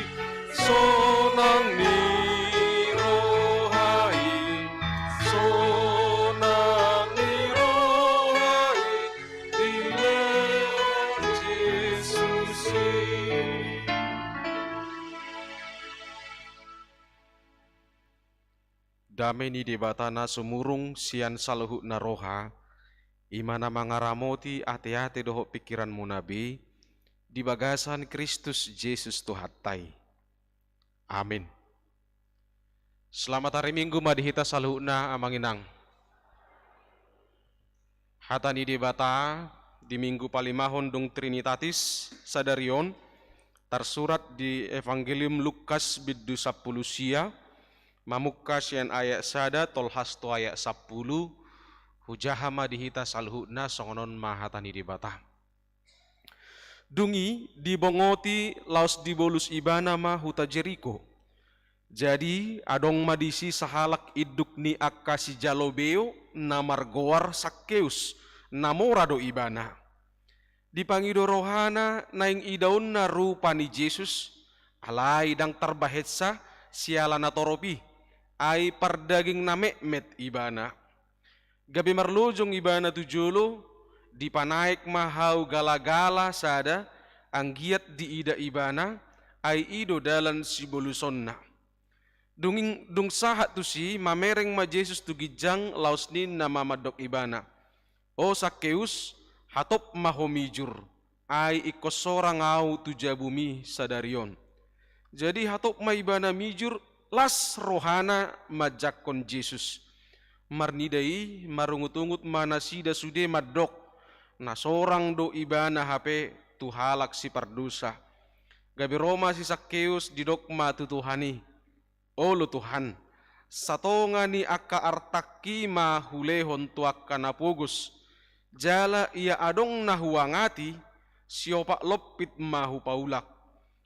sonang ni roha i, sonang ni roha i, dilehon Jesus i. Dame ni Debata na sumurung sian saluhutna roha, i ma na mangaramoti ateate dohot pingkiranmuna be, di bagasan Kristus Jesus Tuhanta i. Amin. Selamat hari Minggu ma di hita saluhutna, Amang Inang. Hata ni Debata di Minggu palimahon dung Trinitatis sadari on, tarsurat di Evangelium Lukas bindu sampulu sia, mamungka sian ayat sada tolhas tu ayat sampulu. Hujaha ma di hita saluhutna, songon on ma hata ni Debata. Dung i dibongoti laos dibolus ibana ma huta Jeriko. Jadi adong ma disi sahalak induk ni angka sijalo beo na margoar Sakkeus, na mora do ibana. Dipangido rohana naeng idaonna rupa ni Jesus, alai ndang tarbahensa, siala na torop i, ai pardaging na metmet ibana. Gabe marlojong ibana tu jolo, dipanaek ma hau galagala sada, anggiat diida ibana, ai i do dalan sibolusonna. Dung, dung sahat tusi, mamereng ma Jesus tu ginjang, laos ninna ma mandok ibana: O Sakkeus, hatop ma ho mijur, ai ingkon sorang ahu tu jabumi sadari on. Jadi hatop ma ibana mijur, las rohana manjangkon Jesus. Marnida i, marungutungut ma nasida sude mandok: Na sorang do ibana hape tu halak sipardosa. Gabe ro ma si Sakkeus, didok ma tu Tuhan i: Olo Tuhan, satonga ni angka artangki ma hulehon tu angka na pogos, jala ia adong na huangati, siopat lompit ma hupaulak.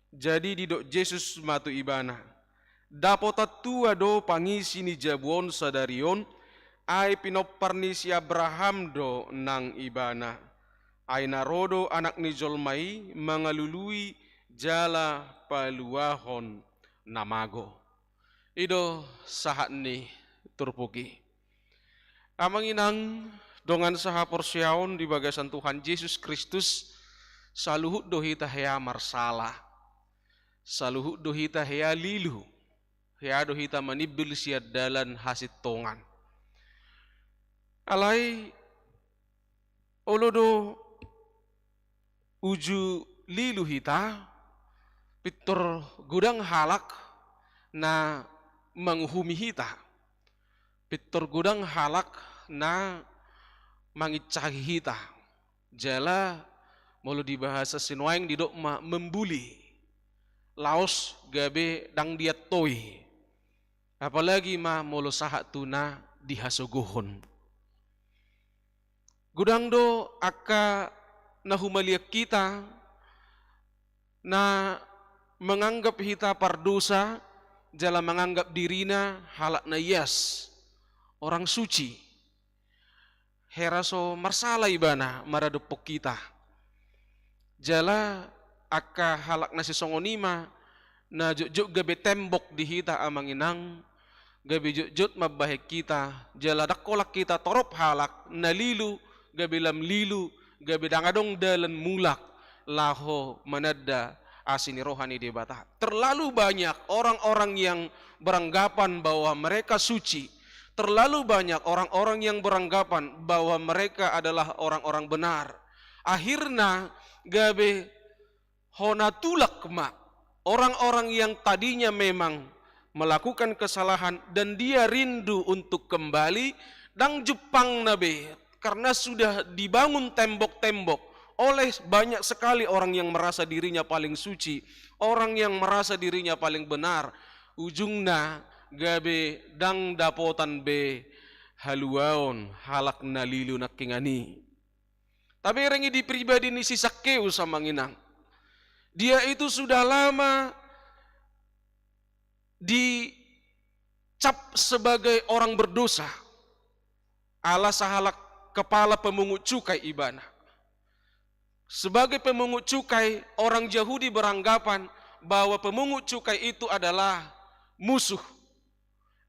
Jadi didok Jesus ma tu ibana: Dapotan tua do pangisi ni jabu on sadari on, ai pinompar ni si Abraham do nang ibana. Ai na ro do Anak ni jolma i mangalului jala paluahon na mago. I do sahat ni turpuk i. Amang inang, dongan sahaporseaon di bagasan Tuhan Jesus Kristus, saluhut do hita hea marsala. Saluhut do hita hea lilu. Hea do hita manimbil sian dalan hasintongan. Alai olo do uju lilu hita, pintor godang halak na manguhumi hita, pintor godang halak na mangincahi hita. Jala molo di bahasa sinuaeng didok ma membuli, laos gabe ndang diantoi. Apalagi ma molo sahat tu na dihasogohon. Godang do angka na humaliang hita, na manganggap hita pardosa, jala manganggap dirina halak na ias, orang suci. Hera so marsala ibana maradophon hita. Jala angka halak na sisongon i ma na jotjot gabe tembok di hita, amang inang, gabe jotjot mambahen hita, jala ndang holan hita torop halak na lilu, gabe lam lilu, gabe ndang adong dalan mulak laho mananda asi ni roha ni Debata. Terlalu banyak orang-orang yang beranggapan bahwa mereka suci. Terlalu banyak orang-orang yang beranggapan bahwa mereka adalah orang-orang benar. Akhirna gabe hona tulak ma orang-orang yang tadinya memang melakukan kesalahan dan dia rindu untuk kembali, ndang jumpangna be, karena sudah dibangun tembok-tembok oleh banyak sekali orang yang merasa dirinya paling suci, orang yang merasa dirinya paling benar. Ujungna gabe ndang dapotan be haluaon halak na lilu nangkiningan i. Tabereng i di pribadi ni si Sakkeus, amang inang. Dia itu sudah lama dicap sebagai orang berdosa. Ala sahalak kepala pemungut cukai ibana. Sebagai pemungut cukai, orang Yahudi beranggapan bahwa pemungut cukai itu adalah musuh.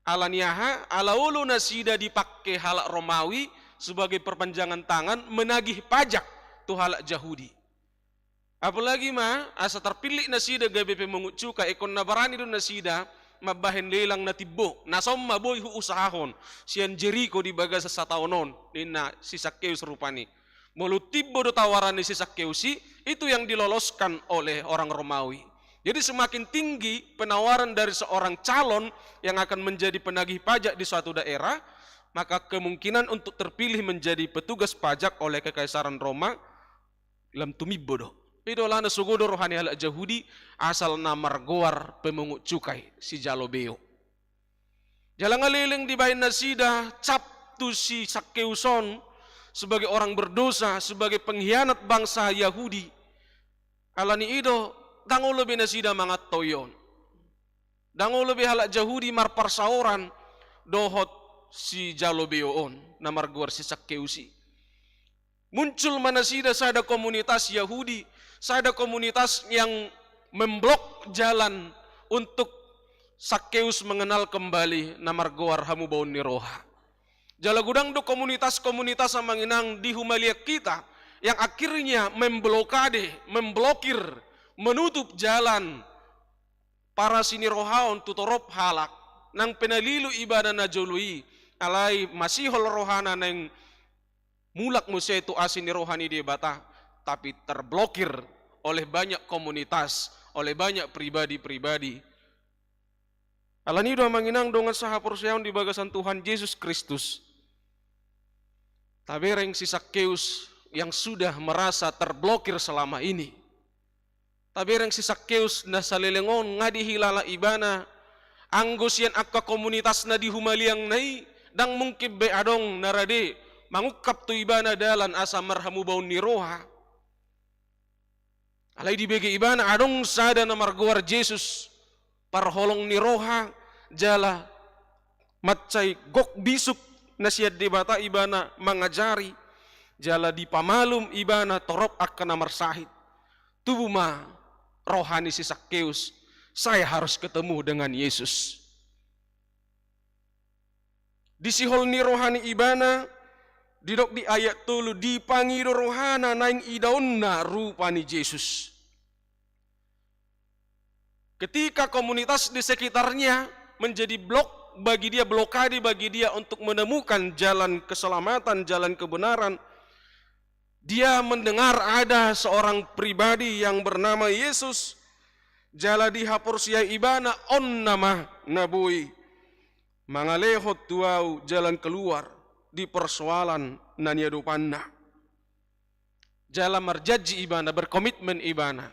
Ala ni aha? Ala olo nasida dipangke halak Romawi sebagai perpanjangan tangan menagih pajak tu halak Yahudi. Apalagi ma, asa tarpillit nasida gabe pemungut cukai, ingkon na barani do nasida mambahen lelang na timbo, na son ma boi huusahahon sian Jeriko di bagasan sataon on, ninna si Sakkeus rupani. Molo timbo do tawaran ni si Sakkeus i, itu yang diloloskan oleh orang Romawi. Jadi semakin tinggi penawaran dari seorang calon yang akan menjadi penagih pajak di suatu daerah, maka kemungkinan untuk terpilih menjadi petugas pajak oleh Kekaisaran Roma lam tumimbo do. I do alana sogo do roha ni halak Jahudi asal na margoar pemungut cukai, sijalo beo. Jala nga leleng dibahen nasida cap tu si Sakkeus on sebagai orang berdosa, sebagai pengkhianat bangsa Yahudi. Ala ni i do, ndang olo be nasida mangantoion. Ndang olo be halak Jahudi marparsaoran dohot sijalo beo on, na margoar si Sakkeus i. Muncul ma nasida sada komunitas Yahudi, sada komunitas yang memblok jalan untuk Sakeus mengenal kembali na margoar hamubaon ni roha. Jala godang do komunitas-komunitas, amang inang, di humaliang hita yang akhirnya memblokade, memblokir, menutup jalan parasi ni roha on tu torop halak, nang pe na lilu ibana na jolo i, alai masihol rohana naeng mulak muse tu asi ni roha ni Debata, tapi terblokir oleh banyak komunitas, oleh banyak pribadi-pribadi. Alani i do, amang inang, dongan sahaporseaon di bagasan Tuhan Jesus Kristus, tabereng si Sakeus yang sudah merasa terblokir selama ini. Tabereng si Sakeus na saleleng on nga dihilala ibana, anggo sian angka komunitasna di humaliangna i, ndang mungkin be adong na rade mangungkap tu ibana dalan asa marhamubaon ni roha. Alai dibege ibana adong sada na margoar Jesus, parholong ni roha, jala mansai gok bisuk na sian Debata ibana mangajari, jala dipamalum ibana torop angka na marsahit. Tubu ma roha ni si Sakeus, saya harus ketemu dengan Yesus. Disihol ni roha ni ibana, didok di ayat tolu, dipangido rohana naeng idaonna rupa ni Jesus. Ketika komunitas di sekitarnya menjadi blok bagi dia, blokade bagi dia untuk menemukan jalan keselamatan, jalan kebenaran, dia mendengar ada seorang pribadi yang bernama Yesus, jala dihaporseai ibana on nama na boi mangalehon tu ahu jalan keluar di persoalan na niadopanna. Jala marjanji ibana, berkomitmen ibana,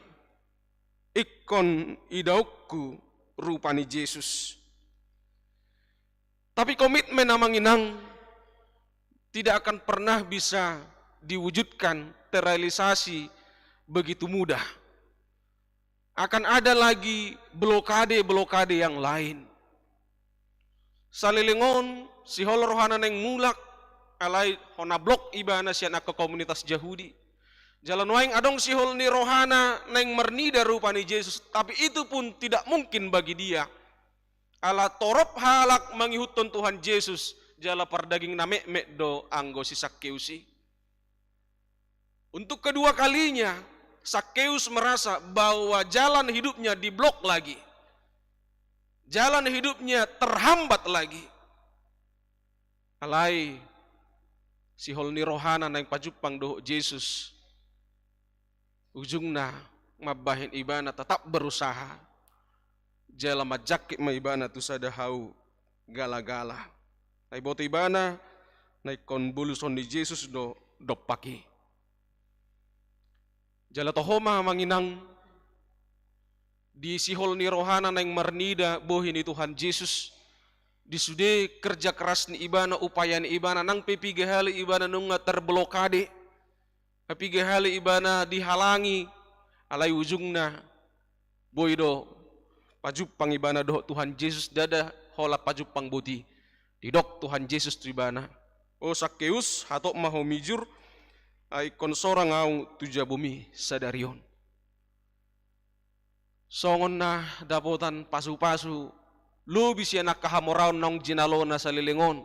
ingkon idaonku rupa ni Jesus. Tapi komitmen, amang inang, tidak akan pernah bisa diwujudkan, terrealisasi begitu mudah. Akan ada lagi blokade-blokade yang lain. Saleleng on, sihol rohana naeng mulak, alai hona blok ibana sian angka komunitas Jahudi. Jala nuaeng adong sihol ni rohana naeng marnida rupa ni Jesus, tapi itu pun tidak mungkin bagi dia. Ala torop halak mangihuthon Tuhan Jesus, jala pardaging na metmet do anggo si Sakeus i. Untuk kedua kalinya, Sakeus merasa bahwa jalan hidupnya diblok lagi. Jalan hidupnya terhambat lagi. Alai sihol ni rohana naeng pajumpang dohot Jesus. Ujungna mambahen ibana tetap berusaha. Jala manjangkit ma ibana tu sada hau gala-gala. Ai boto ibana, na ingkon boluson ni Jesus do dompak i. Jala toho ma, amang inang, di sihol ni rohana naeng marnida bohi ni Tuhan Jesus, di sude kerja keras ni ibana, upaya ni ibana, nang pe piga hali ibana nunga terblokade, piga hali ibana dihalangi, alai ujungna boi do pajumpang ibana dohot Tuhan Jesus, ndada holan pajumpang boti. Didok Tuhan Jesus tu ibana, "O Sakeus, hatop ma ho mijur, ai ingkon sorang ahu tu jabomi sadari on." Songon na dapotan pasu-pasu lobi sian angka hamoraon naung jinalona saleleng on,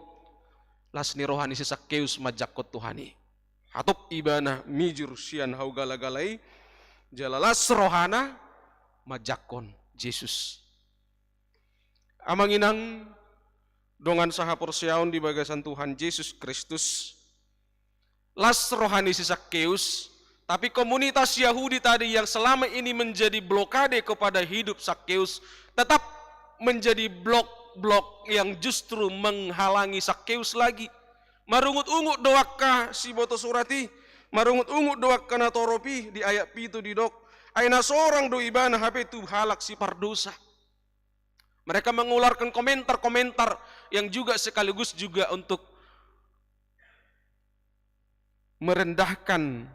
las ni roha ni si Sakeus manjangkon Tuhan i. Hatop ibana mijur sian hau gala-gala i, jala las rohana manjangkon Jesus. Amang inang, dongan sahaporseaon di bagasan Tuhan Jesus Kristus, las roha ni si Sakeus, tapi komunitas Yahudi tadi yang selama ini menjadi blokade kepada hidup Sakeus tetap menjadi blok-blok yang justru menghalangi Sakeus lagi. Marungut-ungut do angka siboto surat i, marungut-ungut do angka natorop i. Di ayat pitu didok, "Ai na sorang do ibana hape tu halak sipardosa." Mereka mengeluarkan komentar-komentar yang juga sekaligus juga untuk merendahkan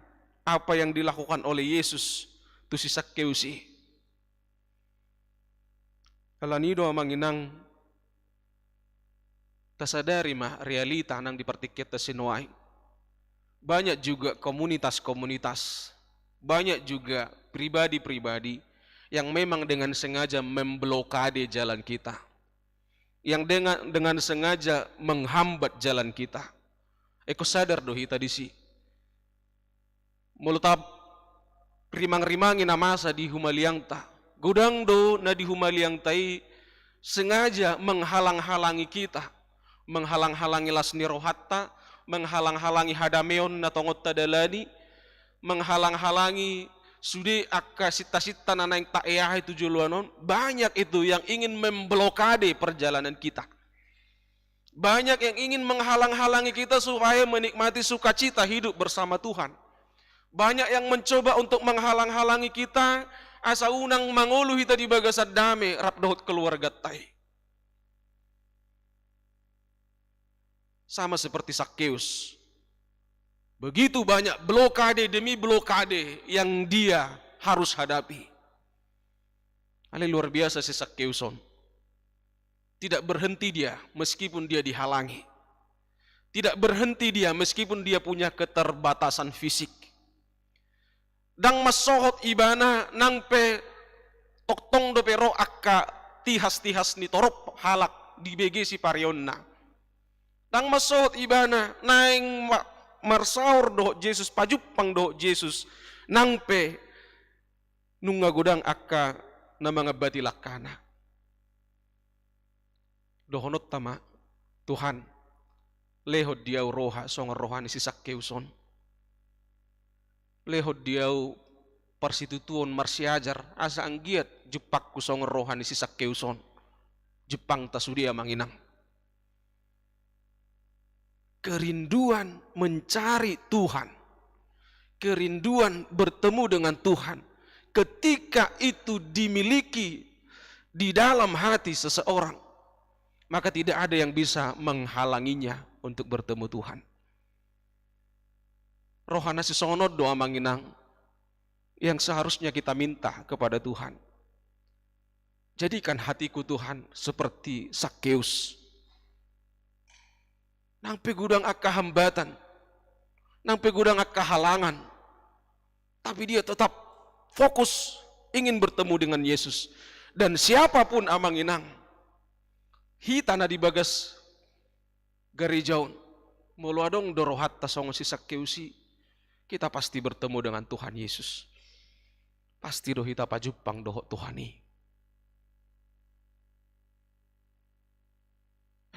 apa yang dilakukan oleh Yesus tu si Sakeus i. Alani i do, amang inang, tasadari ma realita nang di partingkianta sinuaeng. Banyak juga komunitas-komunitas, banyak juga pribadi-pribadi yang memang dengan sengaja memblokade jalan kita, yang dengan, dengan sengaja menghambat jalan kita. Ingkon sadar do hita disi. Molo tarimang-rimangi na masa di humaliangta, godang do na di humaliangta i sengaja menghalang-halangi kita, menghalang-halangi las ni rohanta, menghalang-halangi hadameon na tongon tadalani, menghalang-halangi sude angka sinta-sinta na naeng taeahi tu joloan on. Banyak itu yang ingin memblokade perjalanan kita. Banyak yang ingin menghalang-halangi kita supaya menikmati sukacita hidup bersama Tuhan. Banyak yang mencoba untuk menghalang-halangi kita asa unang mangolu hita di bagasan dame rap dohot keluarganta i. Sama seperti Sakeus. Begitu banyak blokade demi blokade yang dia harus hadapi. Alai luar biasa si Sakeus on. Tidak berhenti dia meskipun dia dihalangi. Tidak berhenti dia meskipun dia punya keterbatasan fisik. Ndang mansohot ibana nang pe tongtong dope ro angka tihas-tihas ni torop halak dibege sipareonna. Ndang mansohot ibana naeng ma-, marsaor dohot Jesus, pajumpang dohot Jesus, nang pe nunga godang angka na mangambati langkana. Dohononta ma, Tuhan, lehon di ahu roha songon roha ni si Sakeus on. Lehon di ahu parsitutuon marsiajar, asa anggiat jumpangku songon roha ni si Sakeus on. Jumpangta sude, amang inang. Kerinduan mencari Tuhan, kerinduan bertemu dengan Tuhan, ketika itu dimiliki di dalam hati seseorang, maka tidak ada yang bisa menghalanginya untuk bertemu Tuhan. Roha na sisongon on do, amang inang, yang seharusnya kita minta kepada Tuhan. Jadikan hatiku, Tuhan, seperti Sakeus. Nang pe godang angka hambatan, nang pe godang angka halangan, tapi dia tetap fokus ingin bertemu dengan Yesus. Dan siapapun, amang inang, hita na di bagas gareja on, molo adong do rohanta songon si Sakeus i, kita pasti bertemu dengan Tuhan Yesus. Pasti do hita pajumpang dohot Tuhan i.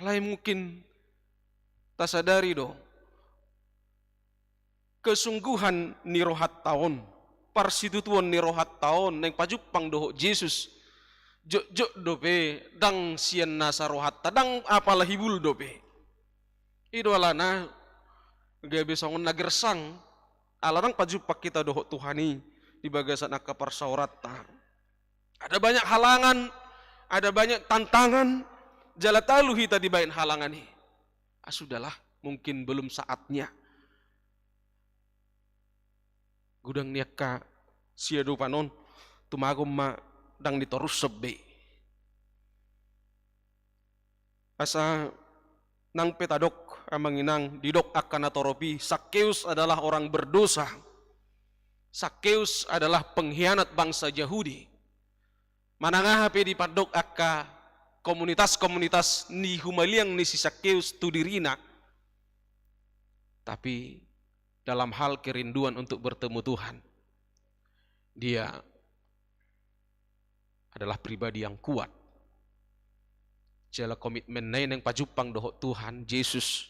Alai mungkin tasadari do kesungguhan ni rohanta on, parsitutuon ni rohanta on naeng pajumpang dohot Jesus, jotjot dope ndang sian nasa rohanta, ndang apala hibul dope. I do alana gabe songon na gersang, ala ndang pajumpang hita dohot Tuhan i di bagasan angka parsaoranta. Ada banyak halangan, ada banyak tantangan, jala talu hita dibaen halangan i. Ah, sudahlah, mungkin belum saatnya. Godang ni angka siadopan on, tumagon ma ndang ditorushon be. Asa nang pe tadok, amang inang, didok angka na torop i, Sakeus adalah orang berdosa. Sakeus adalah pengkhianat bangsa Jahudi. Manang aha pe dipandok angka komunitas-komunitas ni humaliang ni si Sakeus tu dirina, tapi dalam hal kerinduan untuk bertemu Tuhan, dia adalah pribadi yang kuat. Jala komitmenna i naeng pajumpang dohot Tuhan Jesus,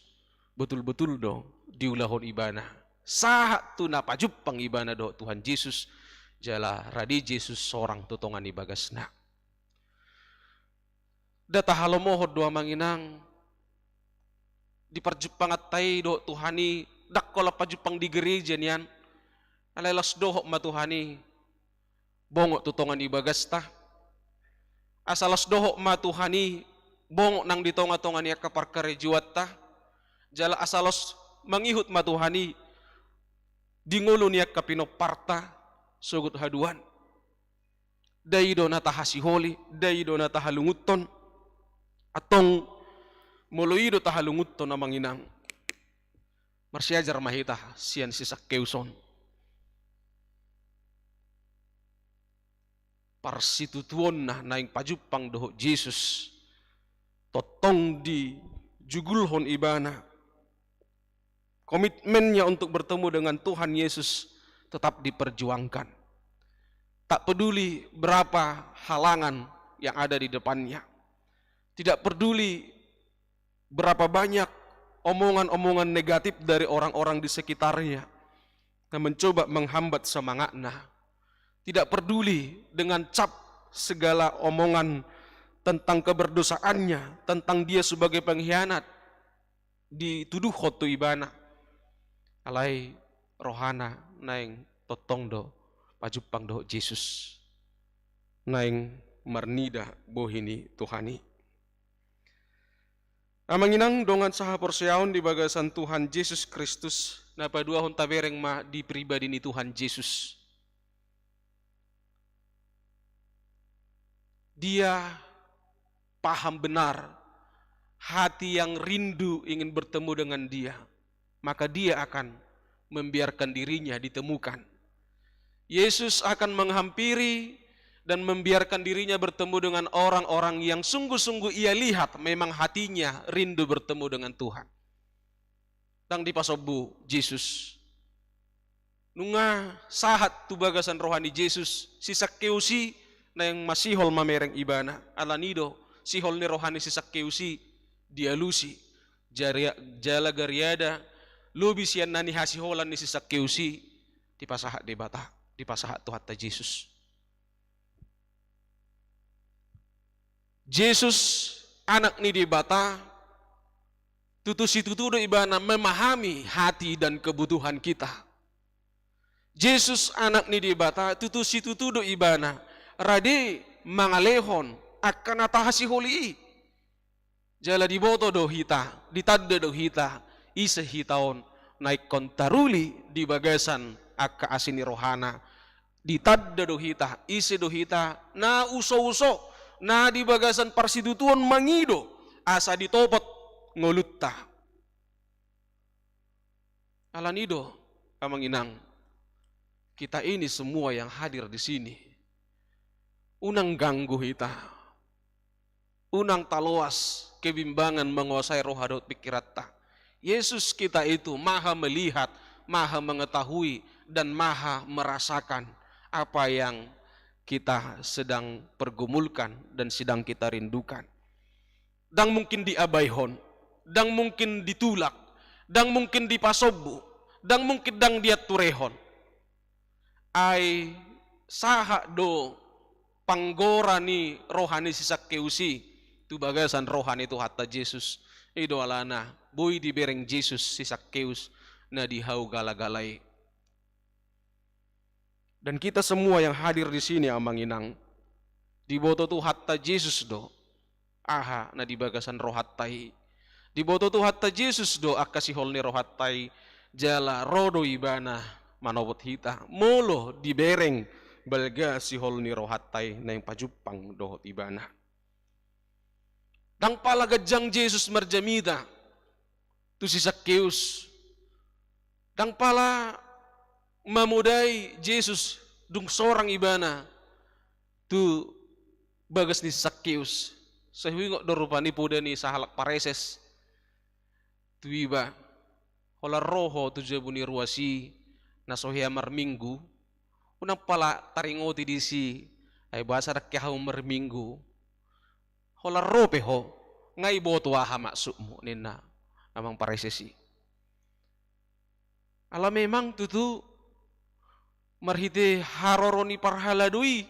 betul-betul do diulahon ibana. Sahat tu na pajumpang ibana dohot Tuhan Jesus, jala rade Jesus sorang tu tonga ni bagasna. Nda tahalomohon do, amang inang, di parjumpanganta i dohot Tuhan i, ndang holan pajumpang di gereja nian. Alai laos dohot ma Tuhan i bongot tu tonga ni bagasta. Asa laos dohot ma Tuhan i bongot nang di tonga-tonga ni angka parkarejoanta. Jala asa laos mangihut ma Tuhan i di ngolu ni angka pinomparta sogot haduan. Nda i do na tahasiholi, nda i do na tahalungunhon. Antong molo i do tahalungunhon, amang inang, marsiajar ma hita sian si Sakeus on. parsitutuonna naeng pajumpang dohot Jesus, tongtong dijugulhon ibana. Komitmennya untuk bertemu dengan Tuhan Yesus tetap diperjuangkan. Tak peduli berapa halangan yang ada di depannya. Tidak peduli berapa banyak omongan-omongan negatif dari orang-orang di sekitarnya yang mencoba menghambat semangatnya. Tidak peduli dengan cap segala omongan tentang keberdosaannya, tentang dia sebagai pengkhianat, dituduhon tu ibana. Alai rohana naeng tongtong do pajumpang dohot Jesus. Naeng marnida bohi ni Tuhan i. Amang inang dongan sahaporseaon di bagasan Tuhan Jesus Kristus, na paduahon tabereng ma di pribadi ni Tuhan Jesus. Dia paham benar hati yang rindu ingin bertemu dengan Dia, maka Dia akan membiarkan dirinya ditemukan. Yesus akan menghampiri dan membiarkan dirinya bertemu dengan orang-orang yang sungguh-sungguh ia lihat memang hatinya rindu bertemu dengan Tuhan. Ndang dipasombu Jesus. Nunga sahat tu bagasan roha ni Jesus si Sakkeus i, naeng masihol mamereng ibana. Alani do sihol ni roha ni si Sakkeus i dialusi. Jaria-, jala gariada lobi sian na nihasiholan ni si Sakkeus i, dipasahat Debata, dipasahat Tuhanta Jesus. Jesus, Anak ni Debata, tutu situtu do ibana memahami hati dan kebutuhan kita. Jesus, Anak ni Debata, tutu situtu do ibana rade mangalehon angka na tahasiholi i. Jala diboto do hita, ditanda do hita, ise hita on na ingkon taruli di bagasan angka asi ni rohana. Ditanda do hita, ise do hita na uso-uso, na di bagasan parsitutuon mangido asa ditopot ngolunta. Alani do, amang inang, kita ini semua yang hadir di sini, unang ganggu hita, unang taloas kebimbangan menguasai roha dohot pikiranta. Yesus kita itu maha melihat, maha mengetahui, dan maha merasakan apa yang kita sedang pergumulkan dan sedang kita rindukan. Ndang mungkin diabaihon, ndang mungkin ditulak, ndang mungkin dipasombu, ndang mungkin ndang dianturehon. Ai sahat do panggora ni roha ni si Sakkeus i tu bagasan roha ni Tuhanta Jesus. I do alana boi dibereng Jesus si Sakkeus na di hau gala-gala i. Dan kita semua yang hadir di sini, amang inang, diboto Tuhanta Jesus do aha na di bagasan rohanta i. Diboto Tuhanta Jesus do angka sihol ni rohanta i, jala ro do ibana manopot hita molo dibereng balga sihol ni rohanta i naeng pajumpang dohot ibana. Ndang pala ganjang Jesus marjamita tu si Sakkeus. Ndang pala mamodai Jesus dung sorang ibana tu bagas ni si Sakkeus. Sai huingot do rupani poda ni sahalak pareses tu iba. Holan ro ho tu jabu ni ruas i na so hea marminggu, unang pala taringoti disi, ai boasa ndang hea ho marminggu. Holan ro pe ho, nga iboto aha maksudmu, ninna amang pareses i. Ala memang tutu marhite haroro ni parhalado i,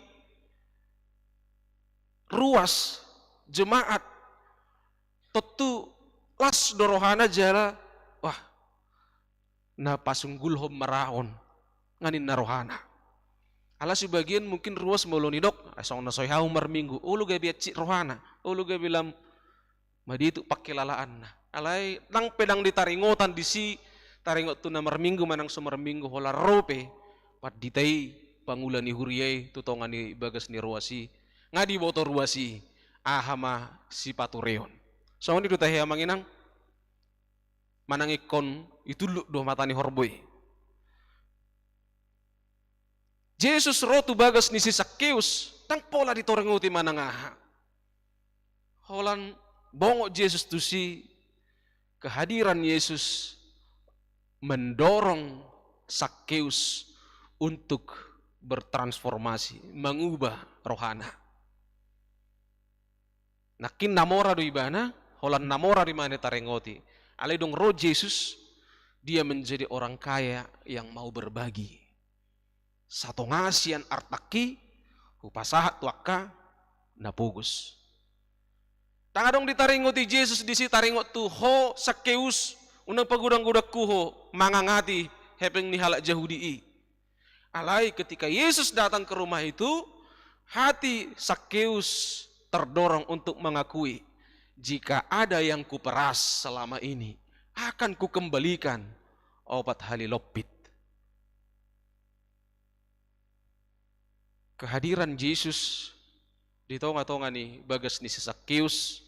ruas, jemaat, tontu las do rohana jala, wah, na pasunggulhon ma ra on, nga ninna rohana. Ala sebagian mungkin ruas molo nidok, "Ah, songon na so hea au marminggu," olo gabe hansit rohana, olo gabe lam madituk pangkilalaanna. Alai ndang pe ndang ditaringotan disi, taringot tu na marminggu manang so marminggu, holan ro pe pandita i, pangula ni huria i tu tonga ni bagas ni ruas i, nga diboto ruas i aha ma sipatureon. Songon i do tahe, amang inang, manang ingkon itulluk do mata ni horbo i. Jesus ro tu bagas ni si Sakkeus, Ndang pola ditaringoti manang aha. Holan bongot Jesus tusi, kehadiran Yesus mendorong Sakeus untuk bertransformasi, mengubah rohana. Nangkin na mora do ibana, holan na mora do ibana ditaringoti. Alai dung ro Jesus, dia menjadi orang kaya yang mau berbagi. Satonga sian artangki hupasahat tu angka na pogos. Ndang adong ditaringoti Jesus disi taringot tu ho Sakeus, unang pagodang-godanghu ho mangangati hepeng ni halak Jahudi i. Alai ketika Yesus datang ke rumah itu, hati Sakeus terdorong untuk mengakui, "Jika ada yang kuperas selama ini, akan kukembalikan opat hali lompit." Kehadiran Jesus di tonga-tonga ni bagas ni si Sakeus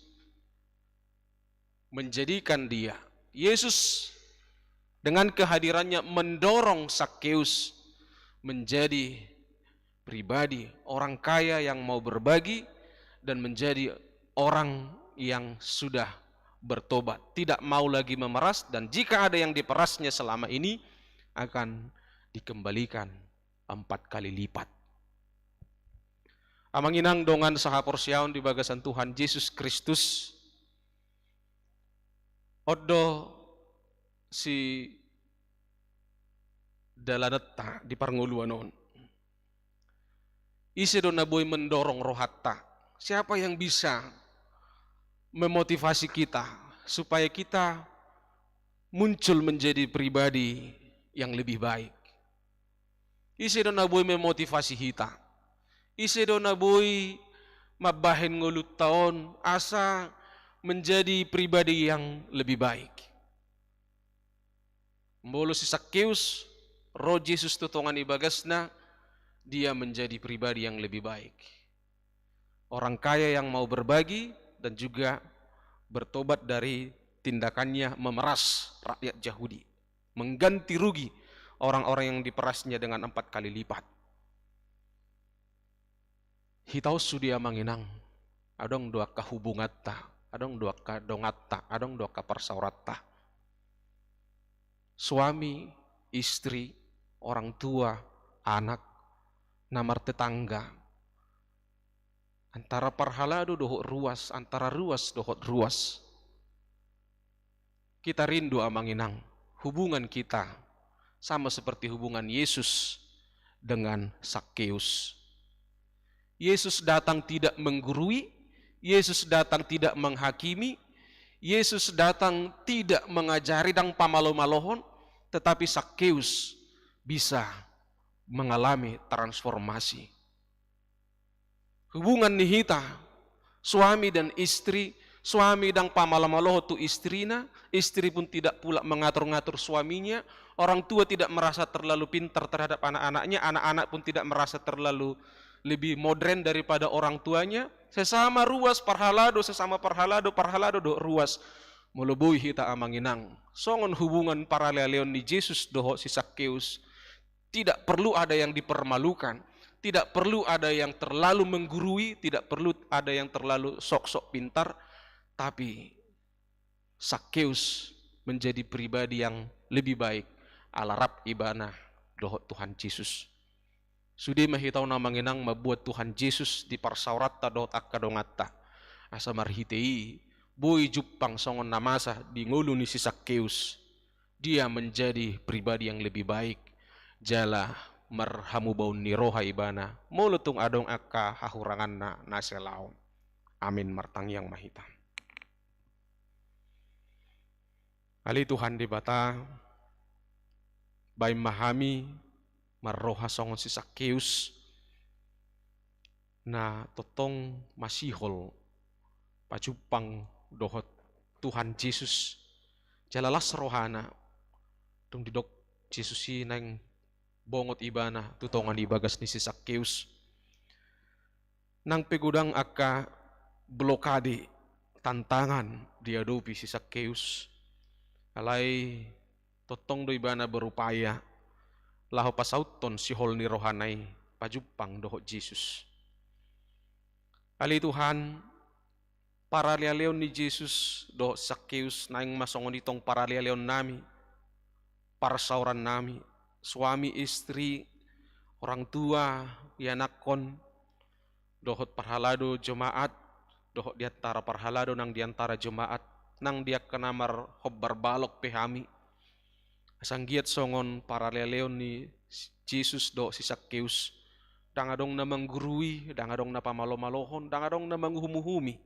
menjadikan dia, Yesus dengan kehadirannya mendorong Sakeus menjadi pribadi orang kaya yang mau berbagi dan menjadi orang yang sudah bertobat, tidak mau lagi memeras, dan jika ada yang diperasnya selama ini akan dikembalikan empat kali lipat. Amang inang dongan sahaporseaon di bagasan Tuhan Jesus Kristus, on do sidalananta di parngoluan on. Ise do na boi mendorong rohanta? Siapa yang bisa memotivasi kita supaya kita muncul menjadi pribadi yang lebih baik? Ise do na boi memotivasi hita? Ise do na boi mambahen ngolunta on asa menjadi pribadi yang lebih baik? Molo si Sakeus, ro Jesus tu tonga ni bagasna, dia menjadi pribadi yang lebih baik. Orang kaya yang mau berbagi dan juga bertobat dari tindakannya memeras rakyat Jahudi, mengganti rugi orang-orang yang diperasnya dengan empat kali lipat. Hita on sude amang inang, adong do angka hubunganta, adong do angka donganta, adong do angka parsaoranta. Suami, istri, orang tua, anak, na martetangga, antara parhalado dohot ruas, antara ruas dohot ruas. Kita rindu amang inang, hubungan kita sama seperti hubungan Yesus dengan Sakeus. Yesus datang tidak menggurui, Yesus datang tidak menghakimi, Yesus datang tidak mengajari dan pamalo-malohon, tetapi Sakeus bisa mengalami transformasi. Hubungan ni hita, suami dan istri, suami ndang pamalo-malohon tu istrina, istri pun tidak pula mengatur-ngatur suaminya, orang tua tidak merasa terlalu pintar terhadap anak-anaknya, anak-anak pun tidak merasa terlalu lebih modern daripada orang tuanya, sesama ruas parhalado, sesama parhalado, parhalado dohot ruas. Molo boi hita amang inang songon hubungan paralealeon ni Jesus dohot si Sakeus, tidak perlu ada yang dipermalukan, tidak perlu ada yang terlalu menggurui, tidak perlu ada yang terlalu sok-sok pintar, tapi Sakeus menjadi pribadi yang lebih baik ala rap ibana dohot Tuhan Jesus. Sude ma hita on amang inang mambuat Tuhan Jesus di parsaoranta dohot angka donganta, asa marhite i boi jumpang songon na masa di ngolu ni si Sakeus. Dia menjadi pribadi yang lebih baik, jala marhamubaon ni roha ibana molo tung adong angka hahuranganna na salaon. Amin. Martangiang ma hita. Ale Tuhan Debata, baen ma hami marroha songon si Sakeus, na tongtong masihol pajumpang dohot Tuhan Jesus, jala las rohana dung didok Jesus i naeng bongot ibana tu tonga ni bagas ni si Sakeus. Nang pe godang angka blokade, tantangan diadopi si Sakeus, alai tongtong do ibana berupaya laho pasauthon sihol ni rohana i pajumpang dohot Jesus. Ale Tuhan, paralealeon ni Jesus dohot Sakkeus naeng ma songon i tong paralealeonnami, parsaorannami, suami, istri, orang tua, ianakhon, dohot parhalado jemaat, dohot di antara parhalado nang di antara jemaat, nang di angka na marhombar balok pe hami. Asa anggiat songon paralealeon ni Jesus dohot si Sakkeus, ndang adong na manggurui, ndang adong na pamalomalohon, ndang adong na manguhumuhumi.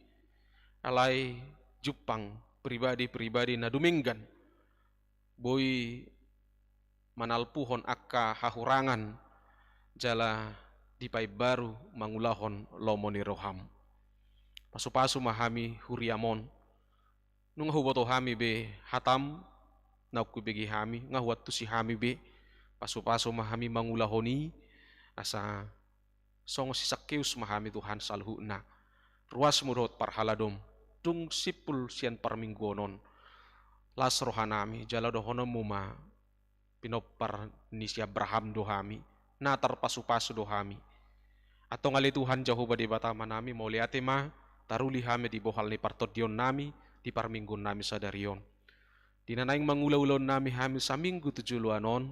Alai jumpang pribadi-pribadi na dumenggan boi manalpuhon angka hahurangan jala dipaimbaru mangulahon lomo ni roham. Pasupasu ma hami huriam on. Nunga huboto hami be hatam naung hubege hami, nga huantusi hami be. Pasupasu ma hami mangulahon i, asa songon si Sakkeus ma hami Tuhan saluhutna. Ruasmu dohot parhaladom, dung simpul sian parmingguon on, las rohanami jala dohononmu ma, pinompar ni si Abraham do hami, na tarpasupasu do hami. Antong ale Tuhan Jahowa Debata Amanami, mauliate ma, taruli hami di bohal ni partondionnami, di parmingguonnami sadari on. Di na naeng mangulaulaonnami hami saminggu tu joloan on,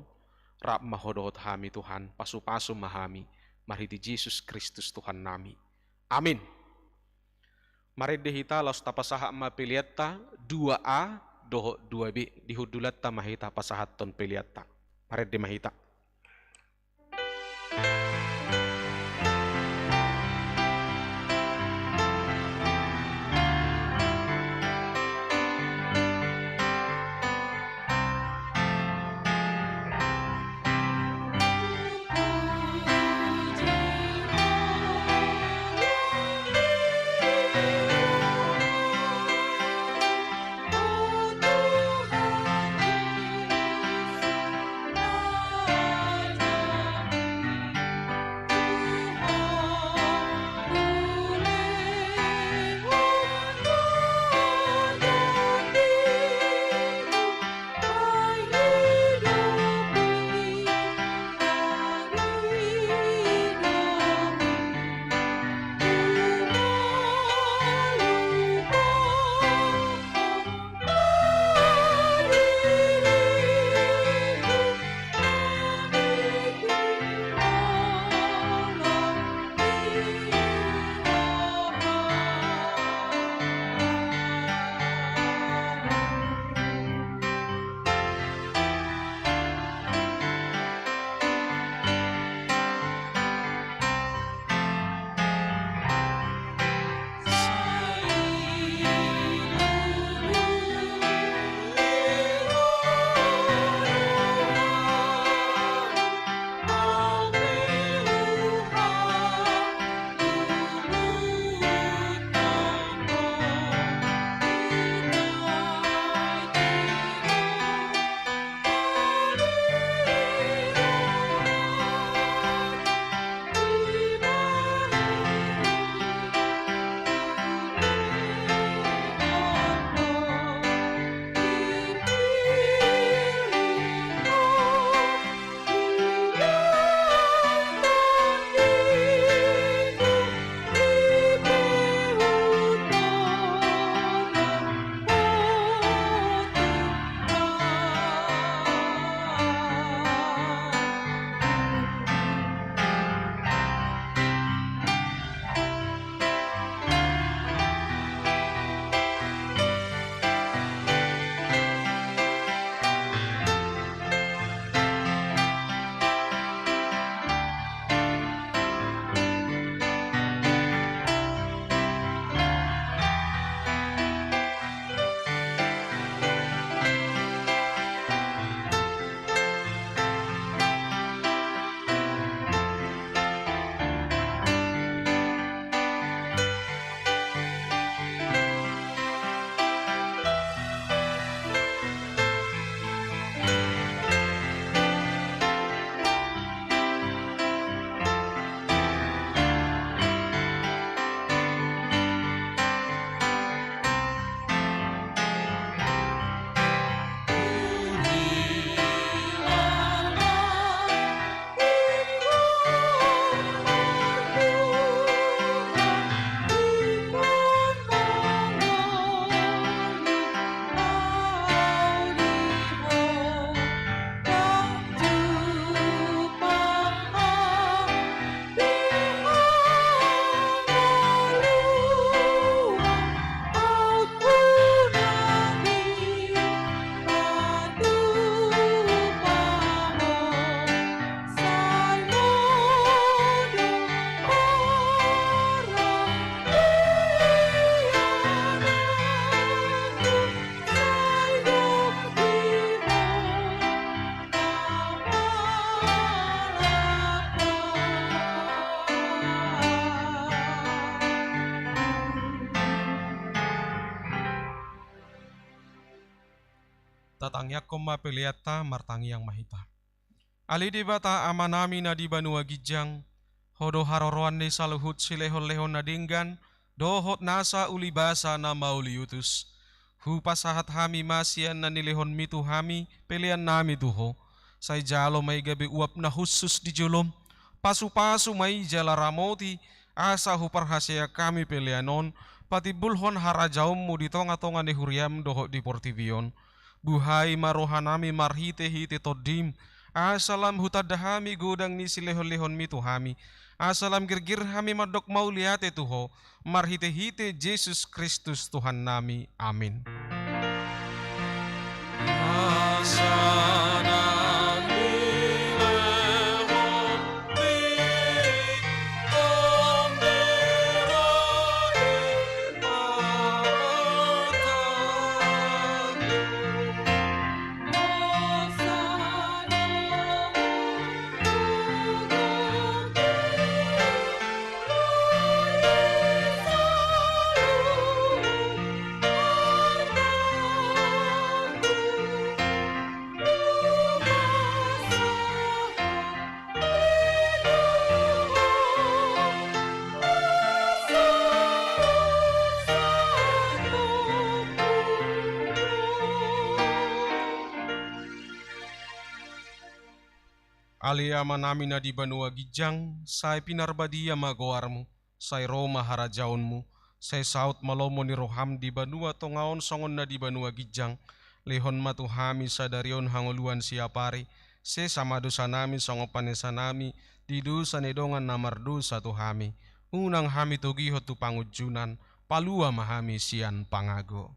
rap ma Ho dohot hami Tuhan, pasupasu ma hami, marhite Jesus Kristus Tuhannami. Amin. Marende hita laos tapasahat ma peleanta dua A dohot dua B, di hundulanta ma hita pasahathon peleanta. Marende ma hita. Tatangiangkon ma peleanta, martangiang ma hita. Ale Debata Amanami na di banua ginjang, Ho do haroroan ni saluhut silehonlehon na denggan dohot nasa ulibasa na mauliutus. Hupasahat hami ma sian na nilehonMi tu hami peleannami tu Ho. Sai jalo ma i gabe uap na hushus di jolom. Pasupasu ma i jala ramoti, asa huparhaseang hami pelean on patimbulhon harajaonMu di tongatonga ni huriaM dohot di portibi on. Buhai ma rohanami marhitehite TondiM, asa lam hutanda hami godang ni silehonlehonMi tu hami, asa lam girgir hami mandok mauliate tu Ho, marhitehite Jesus Kristus Tuhannami. Amin. Ale Amanami na di banua ginjang, sai pinarbadia ma goarMu, sai ro ma harajaonMu, sai saut ma lomo ni rohaM di banua tonga on songon na di banua ginjang. Lehon ma tu hami sadari on hangoluan siapari, sesa ma dosanami songon panesanami di dosa ni dongan na mardosa tu hami. Unang hami togihon tu pangunjunan, palua ma hami sian pangago.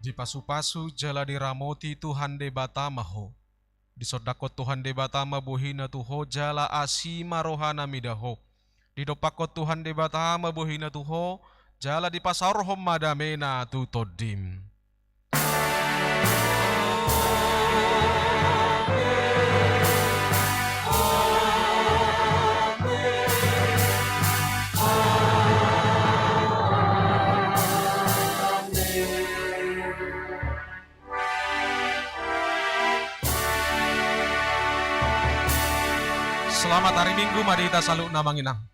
Dipasupasu jala diramoti Tuhan Debata ma ho. Disondangkon Tuhan Debata ma bohina tu ho jala asi ma rohana mida ho. Didompakkon Tuhan Debata ma bohina tu ho jala dipasaorhon ma damena tu tondim. Selamat hari Minggu ma di hita saluhutna amang inang.